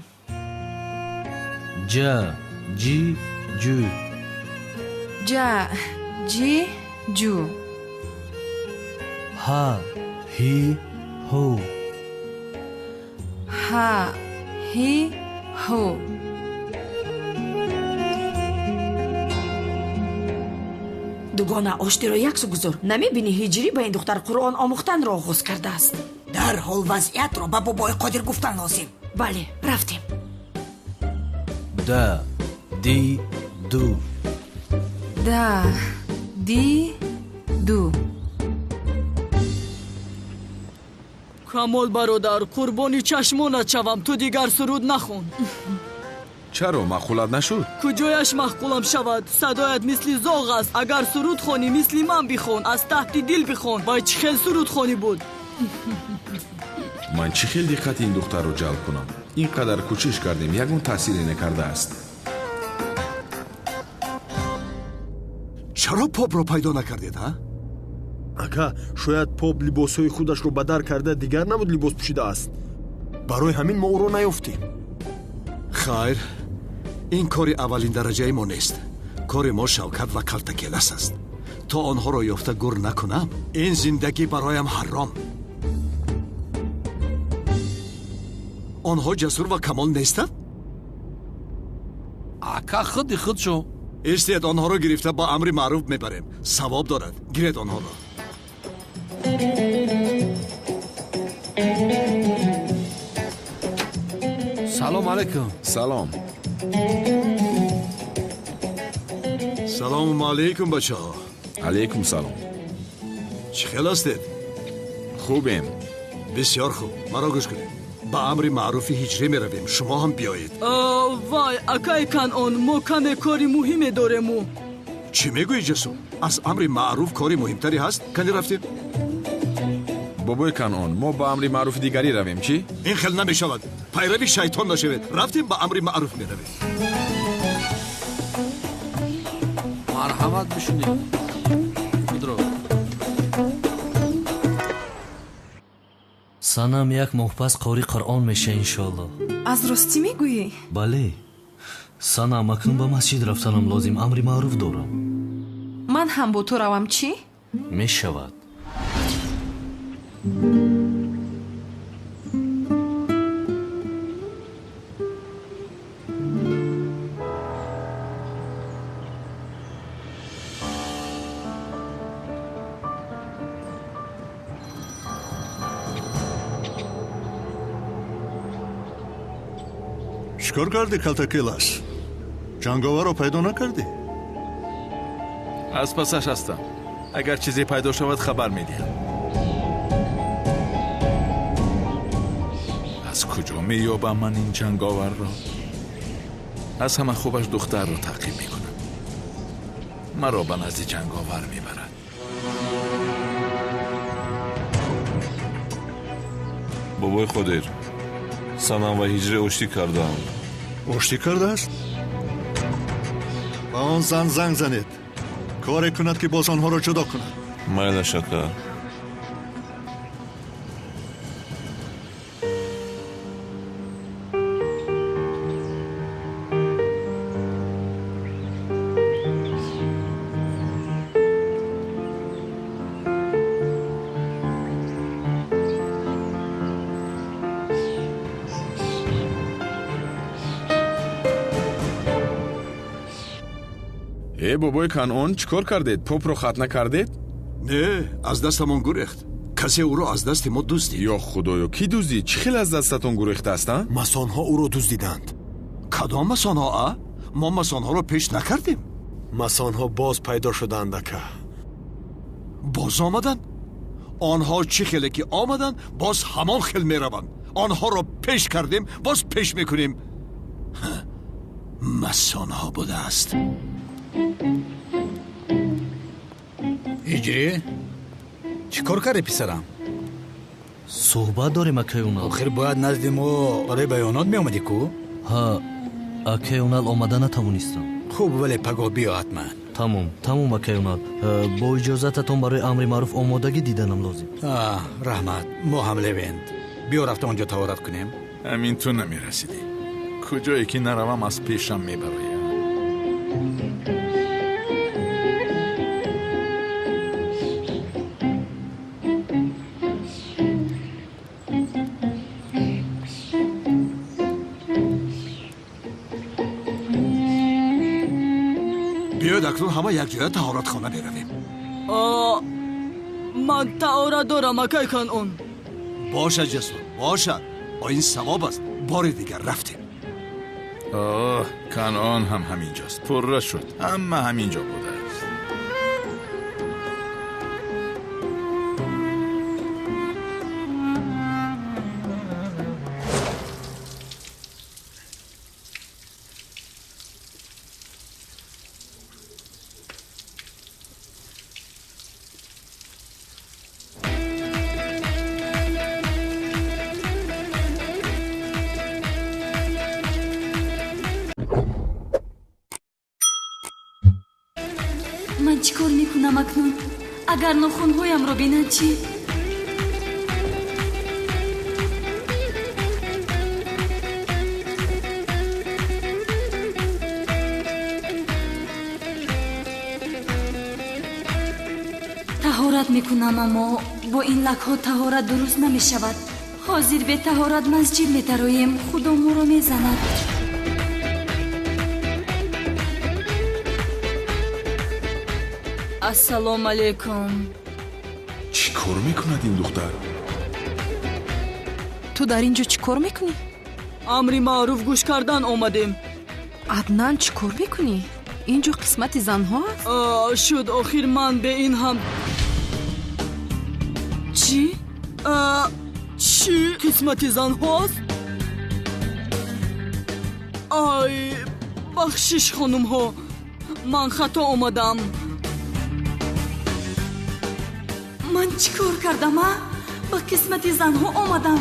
S15: Ҷа ҷи ҷу.
S12: Ҷа ҷи ҷу.
S15: Ҳа ҳи ҳу.
S12: Ҳа ҳи ҳу.
S8: Дугона, оштиро яксу гузор. Намебинӣ ҳиҷрӣ ба ин духтар Қуръон омӯхтанро оғоз кардааст.
S16: Дарҳол вазъиятро ба бобои Қодир гуфтан лозим.
S8: Бале, рафтем.
S15: Да ди ду.
S12: Да ди ду.
S6: Камол бародар, қурбони чашмонат шавам, ту дигар суруд нахон.
S7: Чаро маъқулат нашуд?
S6: Куҷояш маъқулам шавад? Садоят мисли зоғ аст. Агар суруд хонӣ, мисли ман бихон, аз таҳти дил бихон. Вай чӣ хел сурудхонӣ буд?
S7: Ман чӣ хел диққати ин духтарро ҷалб кунам? Ин қадар кӯшиш кардем, ягон таъсире накардааст.
S1: Чаро попро пайдо накардед, ҳа?
S3: Ака, шояд поп либосҳои худашро ба дар карда дигар набуд либос пӯшидааст. Барои ҳамин мо ӯро наёфтем.
S1: Хайр, ин кори аввалин дараҷаи мо нест. Кори мо Шавкат ва Калтакелас аст. То онҳоро ёфта гур накунам, ин зиндагӣ бароям ҳаром. Онҳо ҷасур ва камол нестанд?
S2: Ака, худи худшо.
S1: Истед, онҳоро гирифта ба амри маъруф мебарем. Савоб дорад. Гиред онҳоро.
S2: Салом алейкум.
S7: Салом.
S1: Салому алейкум, бачаҳо.
S7: Алейкум салом.
S1: Чӣ хел ҳастед?
S7: Хубем.
S1: Бисёр хуб. Маро гӯш кунед. Ба амри маъруфи ҳиҷрӣ меравем. Шумо ҳам биёед.
S6: Вай, акай Канъон, мо каме кори муҳиме дорему.
S1: Чӣ мегӯӣ, Ҷасур? Аз амри маъруф кори муҳимтаре ҳаст? Кани рафтем?
S7: Бобои Канъон, мо ба амри маъруфи дигарӣ равем, чӣ?
S1: Ин хел намешавад. Пайрави шайтон нашавед. Рафтем, ба амри маъруф меравем.
S2: Марҳамат, бишунед. Худро.
S15: Санам як моҳ пас қори Қуръон меша, иншоаллоҳ.
S12: Аз ростӣ мегӯӣ?
S15: Бале. Санам, акнун ба масҷид рафтанам лозим, амри маъруф дорам.
S12: Ман ҳам бо ту равам, чӣ?
S15: Мешавад.
S17: Чикор кардӣ, Калтакелас? Ҷанговарро пайдо накардӣ?
S4: Аз пасаш ҳастам. Агар чизе пайдо шавад, хабар медиҳам. Аз куҷо меёбам ман ин ҷанговарро? Аз ҳама хубаш духтарро таъқиб мекунам. Маро ба назди ҷанговар мебарад.
S18: Бобои Қодир, Санам ва Ҳиҷрӣ оштӣ кардаанд.
S17: Оштӣ кардааст? Ба он зан занг занед. Коре кунад, ки боз онҳоро ҷудо кунад.
S18: Майлаш, ака.
S7: Бобои Канъон, чӣ кор кардед? Попро хатна кардед?
S1: Не, аз дастамон гурехт. Касе ӯро аз дасти мо дуздид.
S7: Ё худоё, кӣ дуздид? Чӣ хел аз дастатон гурехтааст, а?
S3: Масонҳо ӯро дуздиданд.
S1: Кадом масонҳо, а? Мо масонҳоро пеш накардем.
S3: Масонҳо боз пайдо шуданд, ака.
S1: Боз омаданд? Онҳо чӣ хеле ки омаданд, боз ҳамон хел мераванд. Онҳоро пеш кардем, боз пеш мекунем. Масонҳо будааст.
S19: Ҳиҷрӣ, чӣ кор кардӣ, писарам?
S15: Суҳбат дорем, акай Унал.
S19: Охир бояд назди мо барои баёнот меомадӣ ку?
S15: Ҳа, акай Унал, омада натавонистам.
S19: Хуб, вале пагоҳ биё ҳатман.
S15: Тамом, тамом, акай Унал. Бо иҷозататон барои амри маъруф омодагӣ диданам лозим.
S19: Раҳмат, мо ҳам левенд. Биё рафта онҷо таҳорат кунем.
S4: Ҳамин ту намерасидӣ. Куҷое ки наравам, аз пешам мебароям.
S1: Биёед акнун ҳама якҷоя таҳоратхона меравем.
S6: Ман таҳорат дорам, акай Канъон.
S1: Бошад, Ҷасур, бошад. Ин савоб аст. Бори дигар рафтем.
S4: Оҳ, Канъон ҳам ҳаминҷост. Пурра шуд. Ҳама ҳаминҷо будааст.
S14: Ман чӣ кор мекунам акнун? Агар нохунҳоямро бинанд чӣ? Таҳорат мекунам, аммо бо ин лакҳо таҳорат дуруст намешавад. Ҳозир бетаҳорат масҷид метароем, худо моро мезанад. Ассалому алайкум.
S7: Чӣ кор мекунад ин духтар?
S12: Ту дар ин ҷо чӣ кор мекунӣ?
S6: Амри маъруф гӯш кардан омадем.
S12: Аднан, чӣ кор мекунӣ? Ин ҷо қисмати занҳо аст?
S6: Шуд, охир ман бе ин ҳам. Чӣ? Чӣ қисмати занҳоаст? Ай, бахшиш, хонумҳо, ман хато омадам.
S14: Ман чӣ кор кардам, а? Ба қисмати занҳо омадам.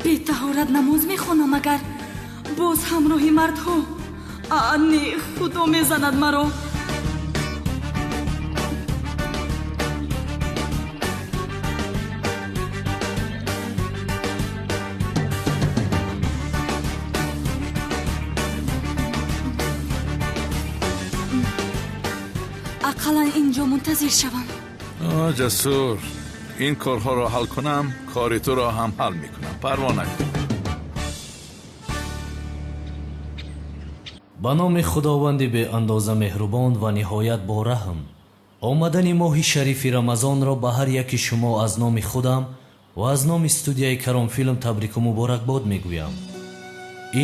S14: Бетаҳорат намоз мехонам, агар боз ҳамроҳи мардҳо. Не, худо мезанад маро. Ақаллан инҷо мунтазир шавам.
S4: Ҷасур, ин корҳоро ҳал кунам, кори туро ҳам ҳал мекунам. Парво накун.
S15: Ба номи Худованди беандоза меҳрубон ва ниҳоят бораҳм, омадани моҳи шарифи Рамазонро ба ҳар яки шумо аз номи худам ва аз номи студияи Каромфилм табрику муборакбод мегӯям.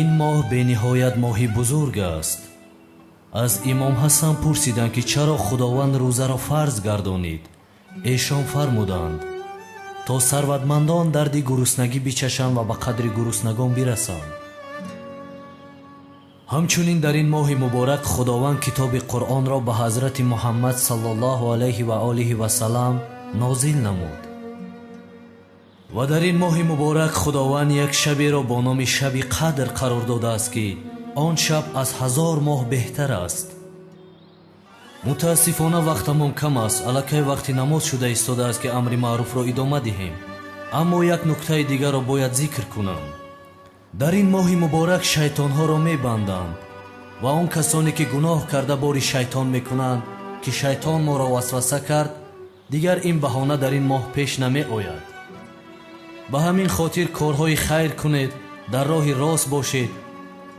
S15: Ин моҳ бениҳоят моҳи бузург аст. Аз имом Ҳасан пурсиданд, ки чаро Худованд рӯзаро фарз гардонид. Эшон фармуданд, то сарватмандон дарди гуруснагӣ бичашанд ва ба қадри гуруснагон бирасанд. Ҳамчунин дар ин моҳи муборак Худованд китоби Қуръонро ба ҳазрати Муҳаммад саллаллоҳу алайҳи ва олиҳи васалам нозил намуд. Ва дар ин моҳи муборак Худованд як шаберо бо номи Шаби Қадр қарор додааст, ки он шаб аз 1000 моҳ беҳтар аст. Мутаассифона вақтамон кам аст, аллакай вақти намоз шуда истодааст, ки амри маъруфро идома диҳем. Аммо як нуктаи дигарро бояд зикр кунам. Дар ин моҳи муборак шайтонҳоро мебанданд ва он касоне ки гуноҳ карда бори шайтон мекунанд, Ки шайтон моро васваса кард, дигар ин баҳона дар ин моҳ пеш намеояд. Ба ҳамин хотир корҳои хайр кунед, дар роҳи рост бошед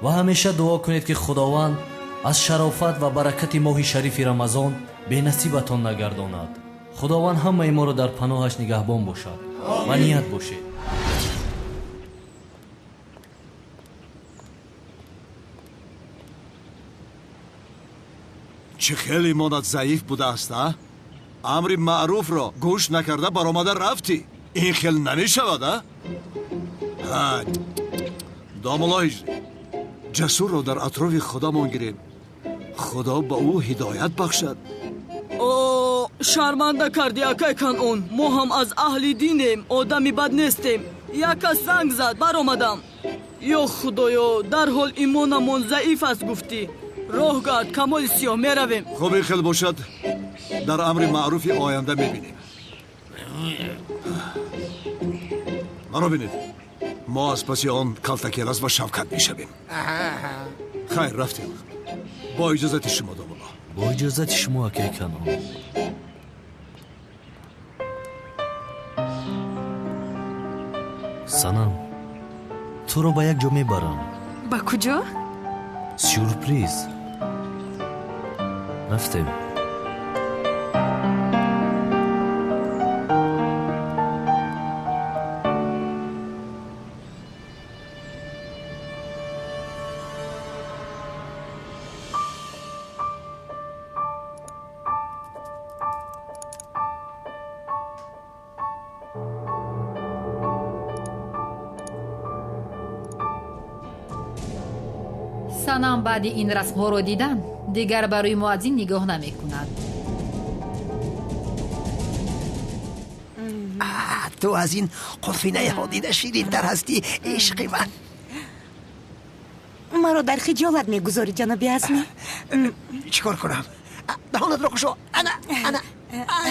S15: ва ҳамеша дуо кунед, ки Худованд аз шарофат ва баракати моҳи шарифи Рамазон бенасибатон нагардонад. Худованд ҳамаи моро дар паноҳаш нигаҳбон бошад ва ният бошед.
S1: Чӣ хеле имонат заиф будааст, а? Амри маъруфро гӯш накарда баромада рафтӣ. Ин хел намешавад, а? Домулло Ҳиҷрӣ, Ҷасурро дар атрофи худамон гирем. Худо ба ӯ ҳидоят бахшад.
S6: О, шарманда кардӣ, акай Канъон. Мо ҳам аз аҳли динем, одами бад нестем. Як кас занг зад, баромадам. Ё Худоё, дарҳол имонамон заиф аст гуфтӣ. Роҳ гард, Камоли Сиёҳ, меравем.
S1: Хуб, ин хел бошад, дар амри маъруфи оянда мебинем. Маро бинед, мо аз паси он калтакелас ва Шавкат мешавем. Хайр, рафтем. Бо иҷозати шумо, домулло.
S15: Бо иҷозати шумо, акай Канъон. Санам, туро ба як ҷо мебарам.
S12: Ба куҷо?
S15: Сюрприз. Рафтем.
S20: Санам баъди ин расмҳоро дидан дигар ба рӯи муаззин нигоҳ намекунад.
S21: Ту аз ин қулфинаи ҳодида ширинтар ҳастӣ, ишқи ман.
S16: Маро дар хиҷолат мегузорӣ, ҷаноби Азмӣ.
S21: Чӣ кор кунам? Даҳонатро кушо. Ана, ана,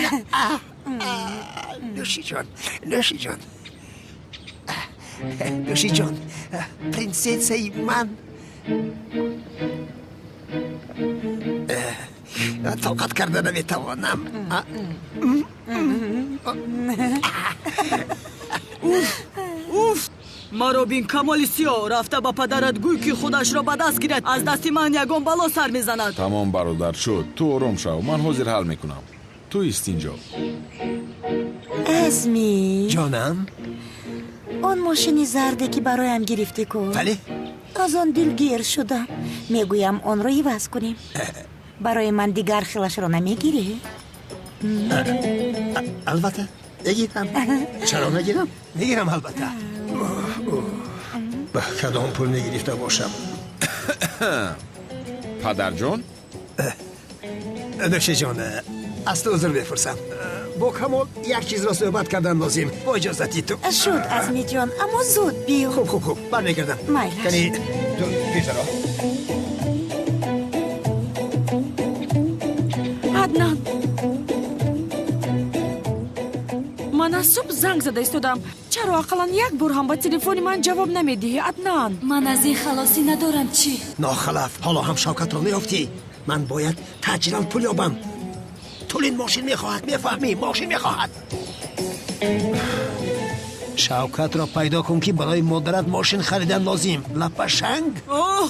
S21: ана. Нӯшиҷон, нӯшиҷон, нӯшиҷон, принсессаи ман. Тоқат карда наметавонам.
S6: Уф, уф, маро бин, Камоли Сиёҳ. Рафта ба падарат гӯй, ки худашро ба даст гирад. Аз дасти ман ягон бало сар мезанад.
S7: Тамом, бародар, шуд. Ту ором шав, ман ҳозир ҳал мекунам. Ту ист инҷо.
S16: Азмӣ.
S21: Ҷонам.
S16: Он мошини зарде, ки бароям гирифтӣ ку,
S21: бале,
S16: аз он дилгир шудам. Мегӯям, онро иваз кунем. Барои ман дигар хелашро намегирӣ?
S21: Албатта мегирам. Чаро нагирам? Мегирам, албатта. Ба кадом пул мегирифта бошам?
S7: Падарҷон.
S21: Нӯшиҷон, аз ту узр мепурсам. Бо Камол як чизро суҳбат кардан лозим. Бо иҷозати ту.
S16: Шуд, Азмиҷон, аммо зуд биё.
S21: Хуб, хуб, хуб, бармегардам.
S16: Майлаш.
S21: Кани, ту пешаро.
S8: Аднан, ман аз субҳ занг зада истодам. Чаро ақаллан як бор ҳам ба телефони ман ҷавоб намедиҳӣ, Аднан?
S14: Ман аз ин халосӣ надорам, чӣ?
S21: Нохалаф, ҳоло ҳам Шавкатро меёфтӣ. Ман бояд таъҷилан пул ёбам. Тулин мошин мехоҳад, мефаҳмӣ? Мошин мехоҳад. Шавкатро пайдо кун, ки барои модарат мошин харидан лозим. Лапашанг.
S6: Оҳ,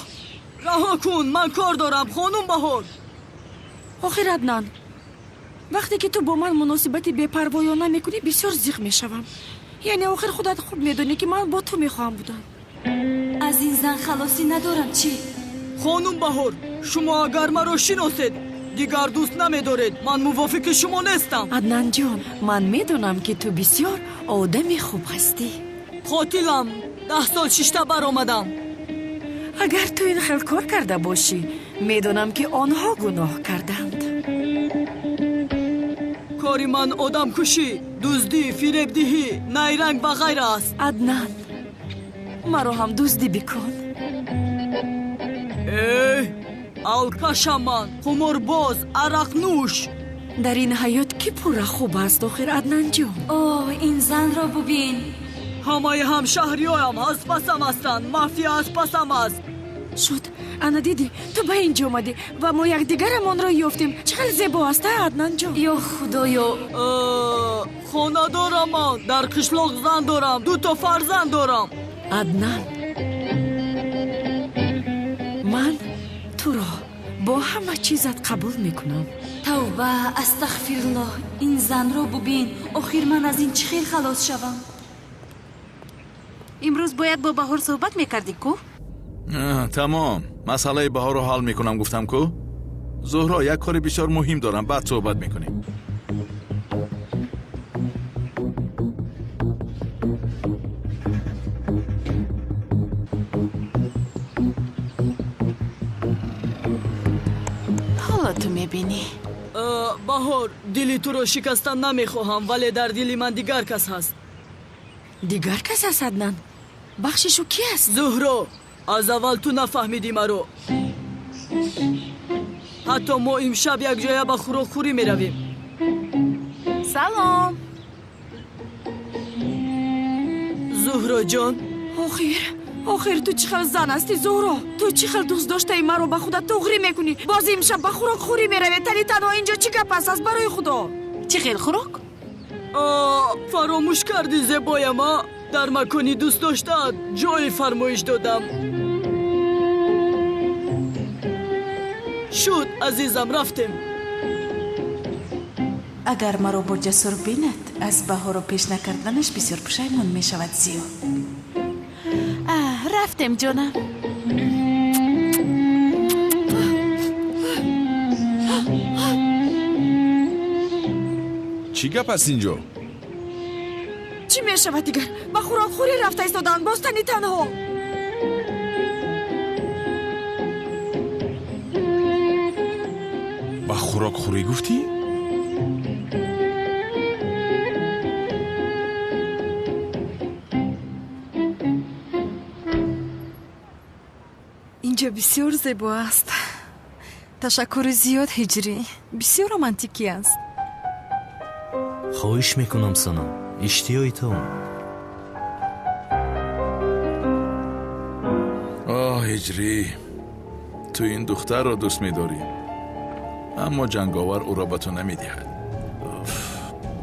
S6: раҳо кун, ман кор дорам, хонум Баҳор.
S8: Охир, Аднан, вақте ки ту бо ман муносибати бепарвоёна мекунӣ, бисёр зиқ мешавам. Яъне охир худат хуб медонӣ, ки ман бо ту мехоҳам будан.
S14: Аз ин зан халосӣ надорам, чӣ?
S6: Хонум Баҳор, шумо агар маро шиносед, дигар дӯст намедоред. Ман мувофиқи шумо нестам.
S8: Аднанҷон, ман медонам, ки ту бисёр одами хуб ҳастӣ.
S6: Қотилам, 10 сол шишта баромадам.
S8: Агар ту ин хел кор карда бошӣ, медонам, ки онҳо гуноҳ карданд.
S6: Кори ман одамкушӣ, дуздӣ, фиребдиҳӣ, найранг ва ғайра аст.
S8: Аднан, маро ҳам дуздӣ бикун.
S6: Э, алкашам ман, қуморбоз, арақнӯш.
S8: Дар ин ҳаёт кӣ пурра хуб аст охир, Аднанҷон?
S14: О, ин занро бубин.
S6: Ҳамаи ҳамшаҳриёям аз пасам ҳастанд. Мафия аз пасам аст.
S8: Шуд, ана дидӣ, ту ба ин ҷо омадӣ ва мо якдигарамонро ёфтем. Чӣ хеле зебо аст, а, Аднанҷон?
S14: Ё Худоё!
S6: Хона дорам ман, дар қишлоқ зан дорам, дуто фарзанд дорам.
S8: Аднан, ман туро бо ҳама чизат қабул мекунам.
S14: Тавба, астағфируллоҳ, ин занро бубин. Охир ман аз ин чӣ хел халос шавам?
S9: Имрӯз бояд бо Баҳор суҳбат мекардӣ ку?
S4: Тамом, масъалаи Баҳорро ҳал мекунам, гуфтам ку. Зуҳро, як кори бисёр муҳим дорам, баъд суҳбат мекунем.
S9: Ҳоло ту мебинӣ.
S6: Баҳор, дили туро шикастан намехоҳам, вале дар дили ман дигар кас ҳаст.
S8: Дигар кас аст, Аднан? Бахшишу ки аст?
S6: Зуҳро, аз аввал ту нафаҳмидӣ маро. Ҳатто мо имшаб якҷоя ба хӯрокхӯрӣ меравем.
S9: Салом.
S6: Зуҳроҷон.
S8: Охир, охир ту чӣ хел зан ҳастӣ, Зуҳро? Ту чӣ хел дӯст доштаи маро ба худат туғрӣ мекунӣ? Боз имшаб ба хӯрокхӯрӣ меравед. Тани танҳо инҷо чӣ гап аст? Аз барои Худо.
S9: Чӣ хел хӯрок?
S6: Фаромӯш кардӣ, зебоям, а? Дар макони дӯст доштаат ҷое фармоиш додам. Шуд, азизам, рафтем.
S9: Агар маро бо Ҷасур бинад, аз Баҳорро пеш накарданаш бисёр пушаймон мешавад. Зиё, рафтем, ҷонам.
S7: Чӣ гап аст инҷо?
S8: Чӣ мешавад дигар? Ба хӯрокхӯрӣ рафта истодаанд, боз тани танҳо.
S7: Ба хӯрокхӯрӣ гуфтӣ?
S12: Инҷо бисёр зебо аст. Ташаккури зиёд, Ҳиҷрӣ. Бисёр романтикӣ аст.
S15: Хоҳиш мекунам, Санам, иштиёи то.
S4: Оҳ, Ҳиҷрӣ, ту ин духтарро дӯст медорӣ, аммо ҷанговар ӯро ба ту намедиҳад.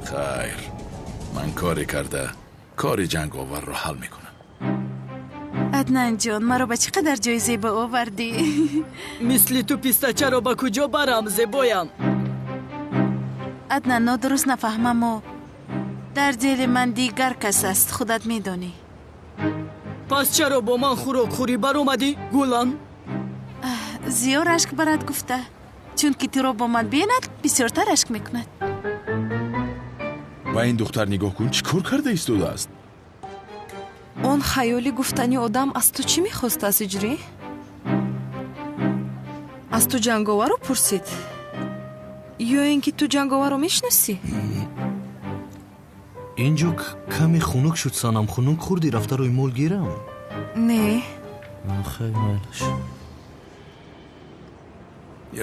S4: Хайр, ман коре карда кори ҷанговарро ҳал мекунам.
S9: Аднанҷон, маро ба чӣ қадар ҷои зебо овардӣ.
S6: Мисли ту пистачаро ба куҷо барам, зебоям?
S9: Аднан, нодуруст нафаҳмамо, дар дили ман дигар кас аст, худат медонӣ.
S6: Пас чаро бо ман хӯрокхӯрӣ баромадӣ, гулам?
S9: Зиё рашк барад гуфта, чунки туро бо ман бинад, бисёртар рашк мекунад.
S7: Ба ин духтар нигоҳ кун, чӣ кор карда истодааст?
S12: Он хаёлӣ гуфтани одам аз ту чӣ мехостааст, Ҳиҷрӣ? Аз ту ҷанговарро пурсид? Ё ин ки ту ҷанговарро мешиносӣ?
S15: Инҷо каме хунук шуд, Санам. Хунук хӯрдӣ, рафта рӯи мол гирам?
S12: Не.
S15: Хеле майлаш.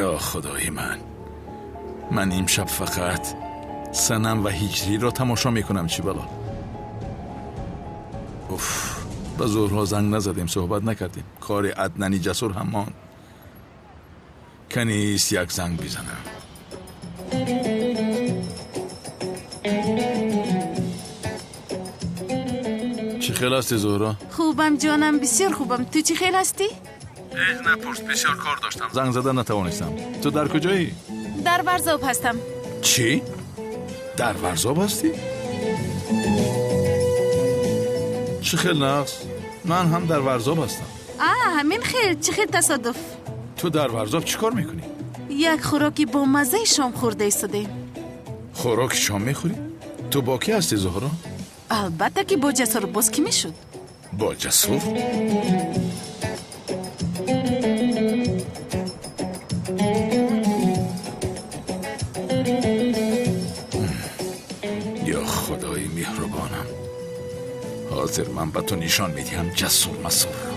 S4: Ё худои ман, ман имшаб фақат Санам ва Ҳиҷриро тамошо мекунам. Чӣ бало? Уф, ба Зуҳро занг назадем, суҳбат накардем. Кори Аднани Ҷасур ҳам монд. Канист як занг бизанам. Чӣ хел ҳасти, Зуҳро?
S9: Хубам, ҷонам, бисёр хубам. Ту чӣ хел ҳастӣ?
S4: Ҳеҷ напурс, бисёр кор доштам, занг зада натавонистам. Ту дар куҷоӣ?
S9: Дар Варзоб ҳастам.
S4: Чӣ? Дар Варзоб ҳастӣ? Чӣ хел нағз, ман ҳам дар Варзоб ҳастам.
S9: А, ҳамин хел, чӣ хел тасодуф.
S4: Ту дар Варзоб чӣ кор мекунӣ?
S9: Як хӯроки бомаззаи шом хӯрда истодем.
S4: Хӯроки шом мехӯрӣ? Ту бо кӣ ҳастӣ, Зуҳро?
S9: Албатта ки бо Ҷасур, боз кӣ мешуд?
S4: Бо Ҷасур? Ё худои меҳрубонам, ҳозир ман ба ту нишон медиҳам Ҷасур Масурро.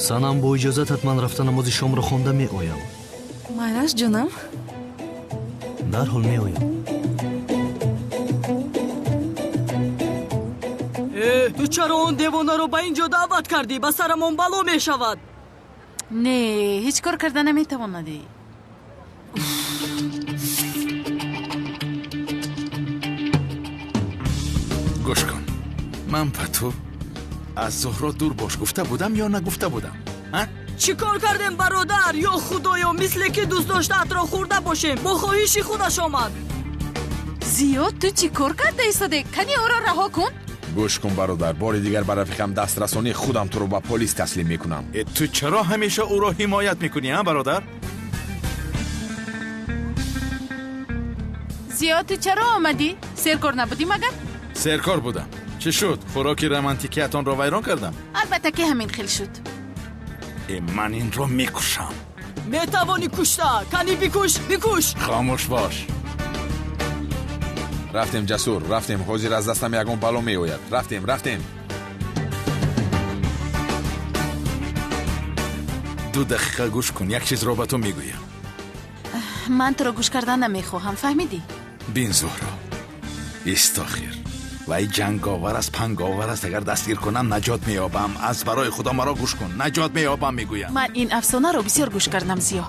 S15: Санам, бо иҷозатат ман рафта намози шомро хонда меоям.
S12: Майлаш, ҷонам.
S15: Дарҳол меоям.
S6: Э, ту чаро он девонаро ба ин ҷо даъват кардӣ? Ба сарамон бало мешавад.
S9: Не, ҳеҷ кор карда наметавонадӣ.
S4: Гӯш кун, ман ба ту аз Зуҳро дур бош гуфта будам ё нагуфта будам?
S6: Чӣ кор кардем, бародар? Ё худоё, мисле ки дӯстдоштаатро хӯрда бошем. Бо хоҳиши худаш омад.
S9: Зиёд, ту чӣ кор карда истоде? Кани ӯро раҳо кун.
S7: Гӯш кун, бародар, бори дигар ба рафиқам даст расонӣ, худам туро ба полис таслим мекунам.
S4: Ту чаро ҳамеша ӯро ҳимоят мекунӣ, а бародар?
S9: Зиёд, ту чаро омадӣ? Серкор набудӣ магар?
S4: Серкор будам. Чӣ шуд? Хӯроки романтикиятонро вайрон кардам?
S9: Албатта ки ҳамин хел шуд.
S4: Ман инро мекушам.
S6: Метавонӣ кушта. Кани бикуш, бикуш.
S4: Хомӯш бош.
S7: Рафтем, Ҷасур, рафтем. Ҳозир аз дастам ягон бало меояд. Рафтем, рафтем.
S4: 2 дақиқа гӯш кун, як чизро ба ту мегӯям.
S9: Ман туро гӯш кардан намехоҳам, фаҳмидӣ?
S4: Бин, Зуҳро, истохир. Вай ҷанговар аст, панговар аст. Агар дастгир кунам, наҷот меёбам. Аз барои худо маро гӯш кун, наҷот меёбам, мегӯям.
S9: Ман ин афсонаро бисёр гӯш кардам, Зиё.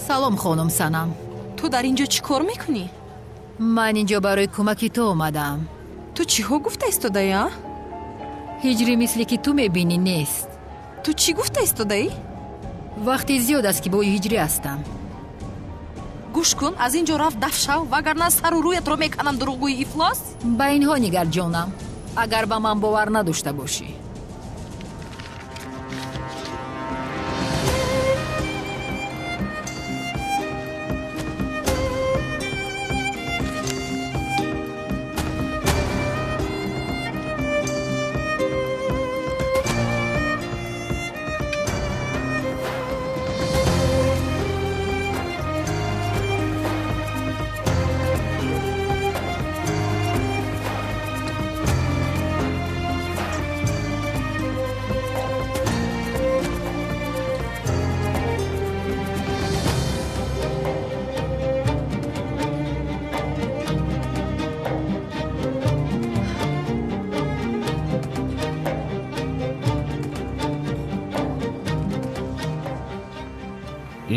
S20: Салом, хонум Санам.
S12: Ту дар ин ҷо чӣ кор мекунӣ?
S20: Ман ин ҷо барои кӯмаки ту омадаам.
S12: Ту чиҳо гуфта истодаӣ, а?
S20: Ҳиҷрӣ мисле ки ту мебинӣ нест.
S12: Ту чӣ гуфта истодаӣ?
S20: Вақти зиёд аст ки бо ҳиҷрӣ ҳастам.
S12: Гӯш кун, аз ин ҷо рафт, даф шав, вагарна сару рӯятро меканам, дурӯғгӯи ифлос.
S20: Ба инҳо нигар, ҷонам, агар ба ман бовар надошта бошӣ.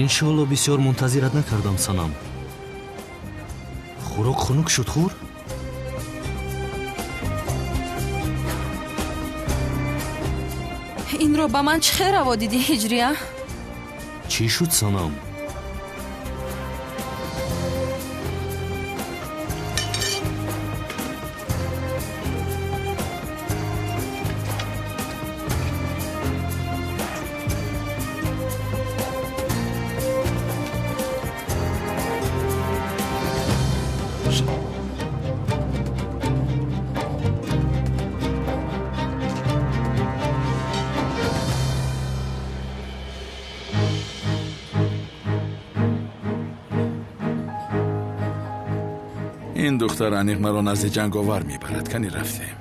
S15: Иншоалло бисёр мунтазират накардам, Санам. Хӯрок хунук шуд, хӯр?
S12: Инро ба ман чӣ хел раво дидӣ, Ҳиҷрия?
S15: Чӣ шуд, Санам?
S4: Ин духтар аниқ маро назди ҷанговар мебарад. Кани рафтем.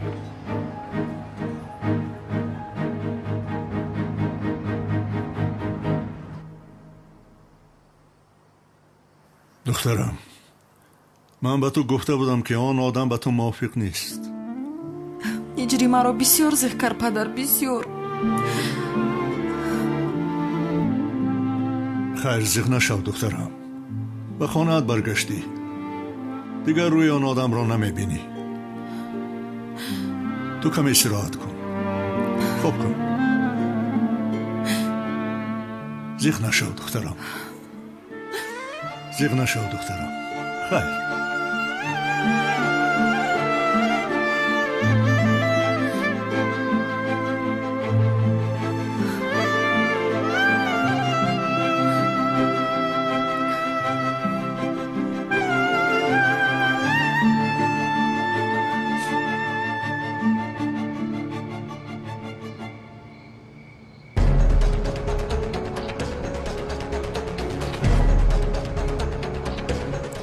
S17: Духтарам, ман ба ту гуфта будам, ки он одам ба ту мувофиқ нест.
S12: Ҳиҷрӣ маро бисёр зиқ кард, падар, бисёр.
S17: Хайр, зиқ нашав, духтарам. Ба хонаат баргаштӣ. Дигар рӯи он одамро намебинӣ. Ту каме истироҳат кун, хоб кун. Зиқ нашав, духтарам. Зиқ нашав, духтарам. Хайр.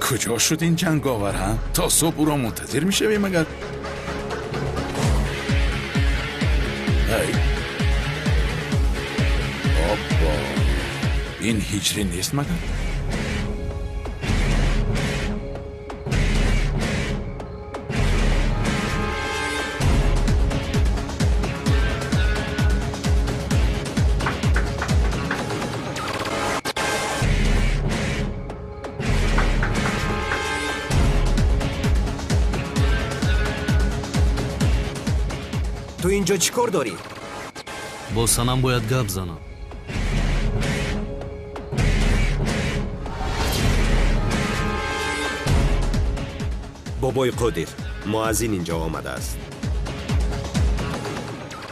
S4: Куҷо шуд ин ҷанговар, ҳа? То субҳ ӯро мунтазир мешавем агар? Ай. Оппо. Ин ҳиҷрӣ нест магар?
S11: Ту инҷо чӣ кор дорӣ?
S15: Бо Санам бояд гап занам.
S11: Бобои Қодир, муаззин инҷо омадааст.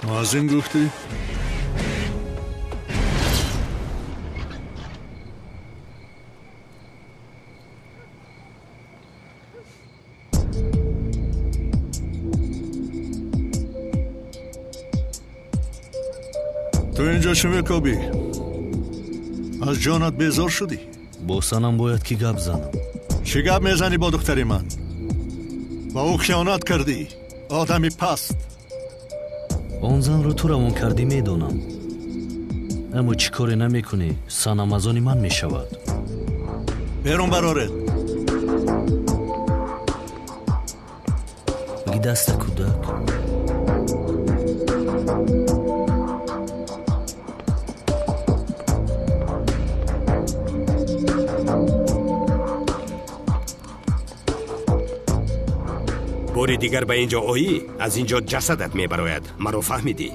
S17: Муаззин гуфтӣ? Ту инҷо чӣ мекобӣ? Аз ҷонат безор шудӣ?
S15: Бо Санам бояд ки гап занам.
S17: Чӣ гап мезанӣ бо духтари ман? Ба ӯ хиёнат кардӣ, одами паст.
S15: Он занро ту равон кардӣ, медонам, аммо чӣ коре намекунӣ, Санам аз они ман мешавад.
S17: Берун бароред.
S15: Биги даста, кӯдак.
S11: Бори дигар ба ин ҷо оӣ, аз ин ҷо ҷасадат мебарояд. Маро фаҳмидӣ?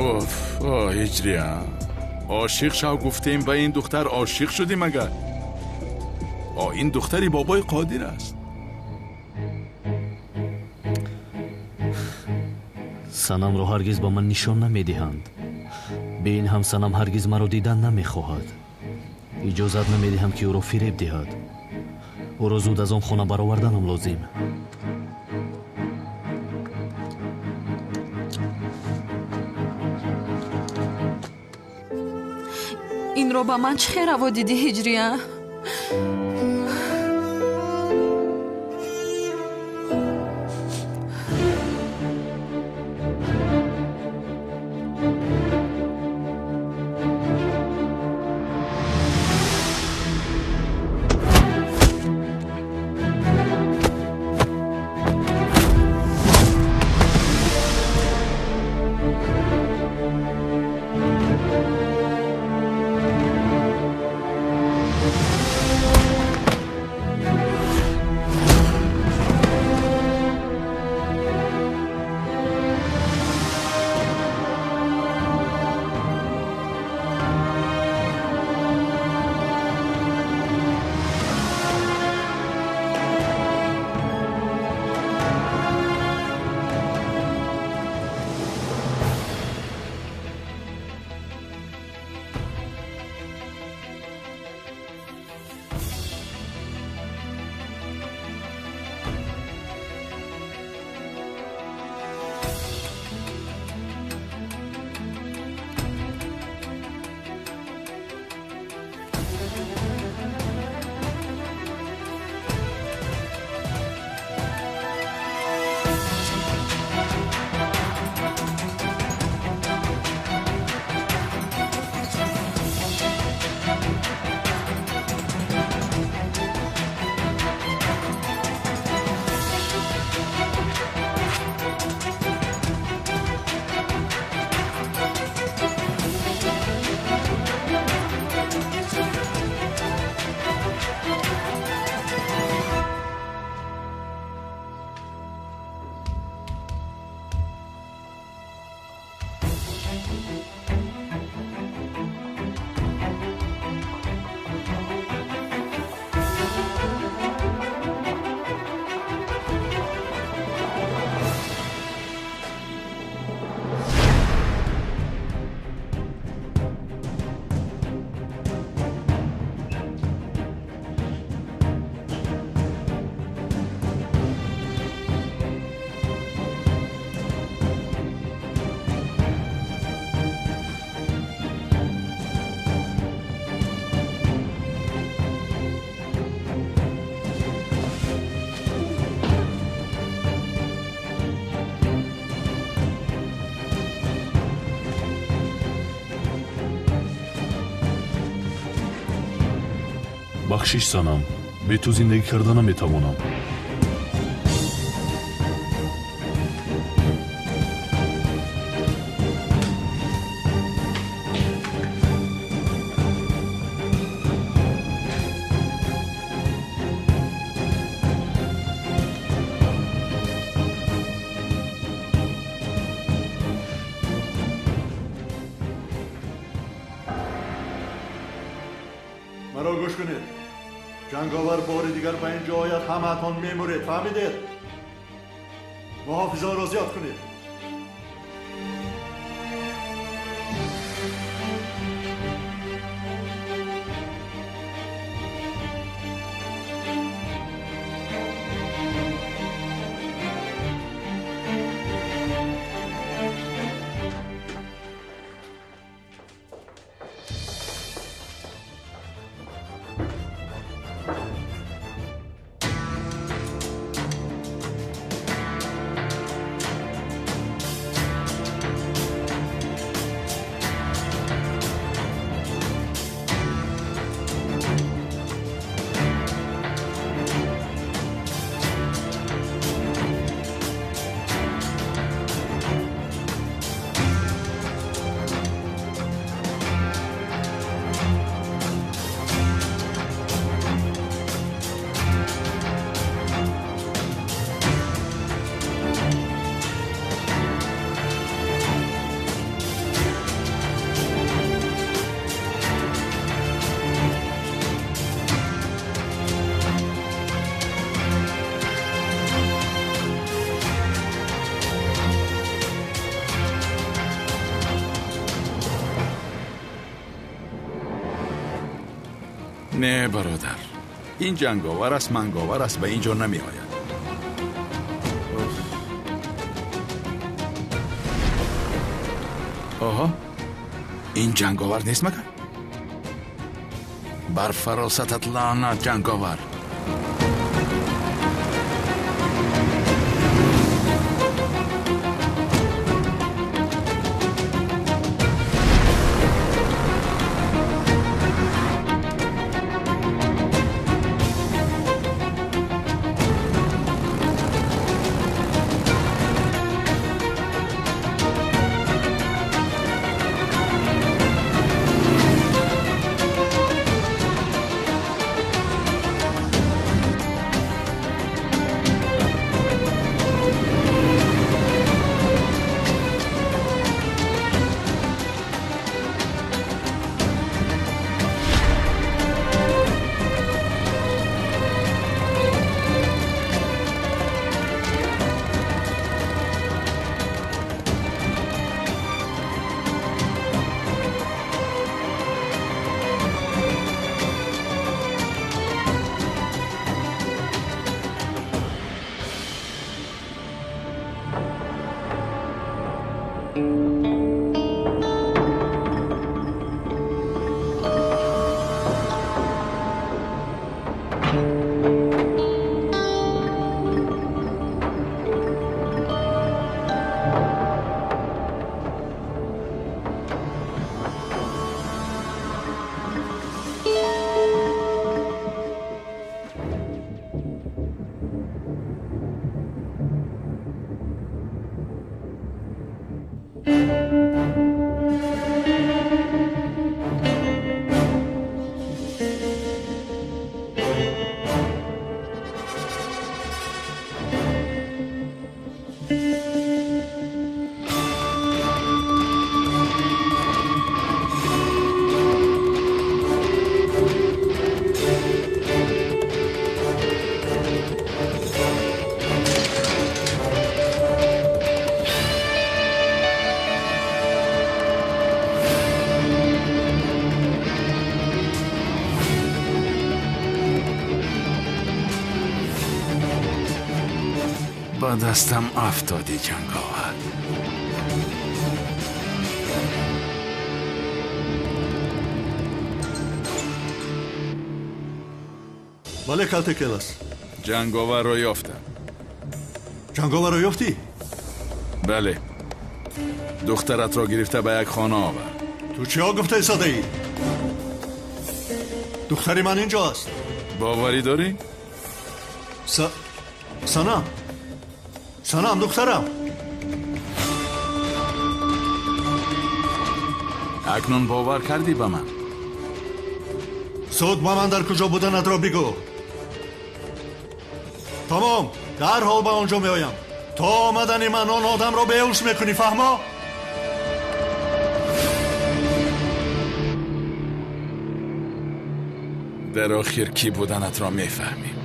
S4: Уф, о Ҳиҷрия, ошиқ шав гуфтем, ба ин духтар ошиқ шудӣ магар? О, ин духтари бобои Қодир аст.
S15: Санамро ҳаргиз ба ман нишон намедиҳанд. Бе ин ҳам Санам ҳаргиз маро дидан намехоҳад. Иҷозат намедиҳам, ки ӯро фиреб диҳад. Ӯро зуд аз он хона бароварданам лозим.
S12: Инро ба ман чӣ хел раво дидӣ, Ҳиҷрия?
S18: Бахшиш, Санам, бе ту зиндагӣ карда наметавонам.
S17: Гӯш кунед, ҷанговар бори дигар ба ин ҷо ояд, ҳамаатон мемуред, фаҳмидед? Муҳофизонро зиёд кунед.
S4: Не, бародар, ин ҷанговар аст, манговар аст, ба ин ҷо намеояд. Оҳо, ин ҷанговар нест магар? Бар фаросатат лаънат, ҷанговар! Ба дастам афтодӣ, ҷанговар.
S17: Бале, калтекелас.
S4: Ҷанговарро ёфтам.
S17: Ҷанговарро ёфтӣ?
S4: Бале, духтаратро гирифта ба як хона овард.
S17: Ту чиҳо гуфта истодаӣ? Духтари ман инҷо аст.
S4: Боварӣ дорӣ?
S17: Санам, Санам, духтарам.
S4: Акнун бовар кардӣ ба ман?
S17: Зуд ба ман дар куҷо буданатро бигӯ. Тамом, дарҳол ба он ҷо меоям. То омадани ман он одамро беҳуш мекунӣ, фаҳмо?
S4: Дар охир кӣ буданатро мефаҳмем.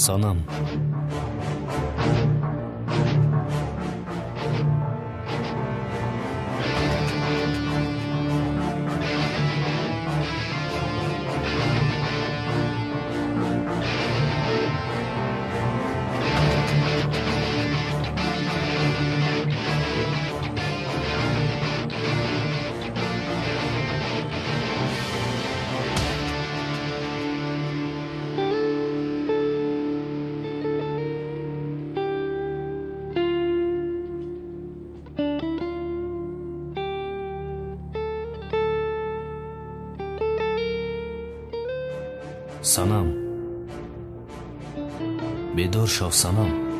S15: Санам, Санам, бедор шав, Санам.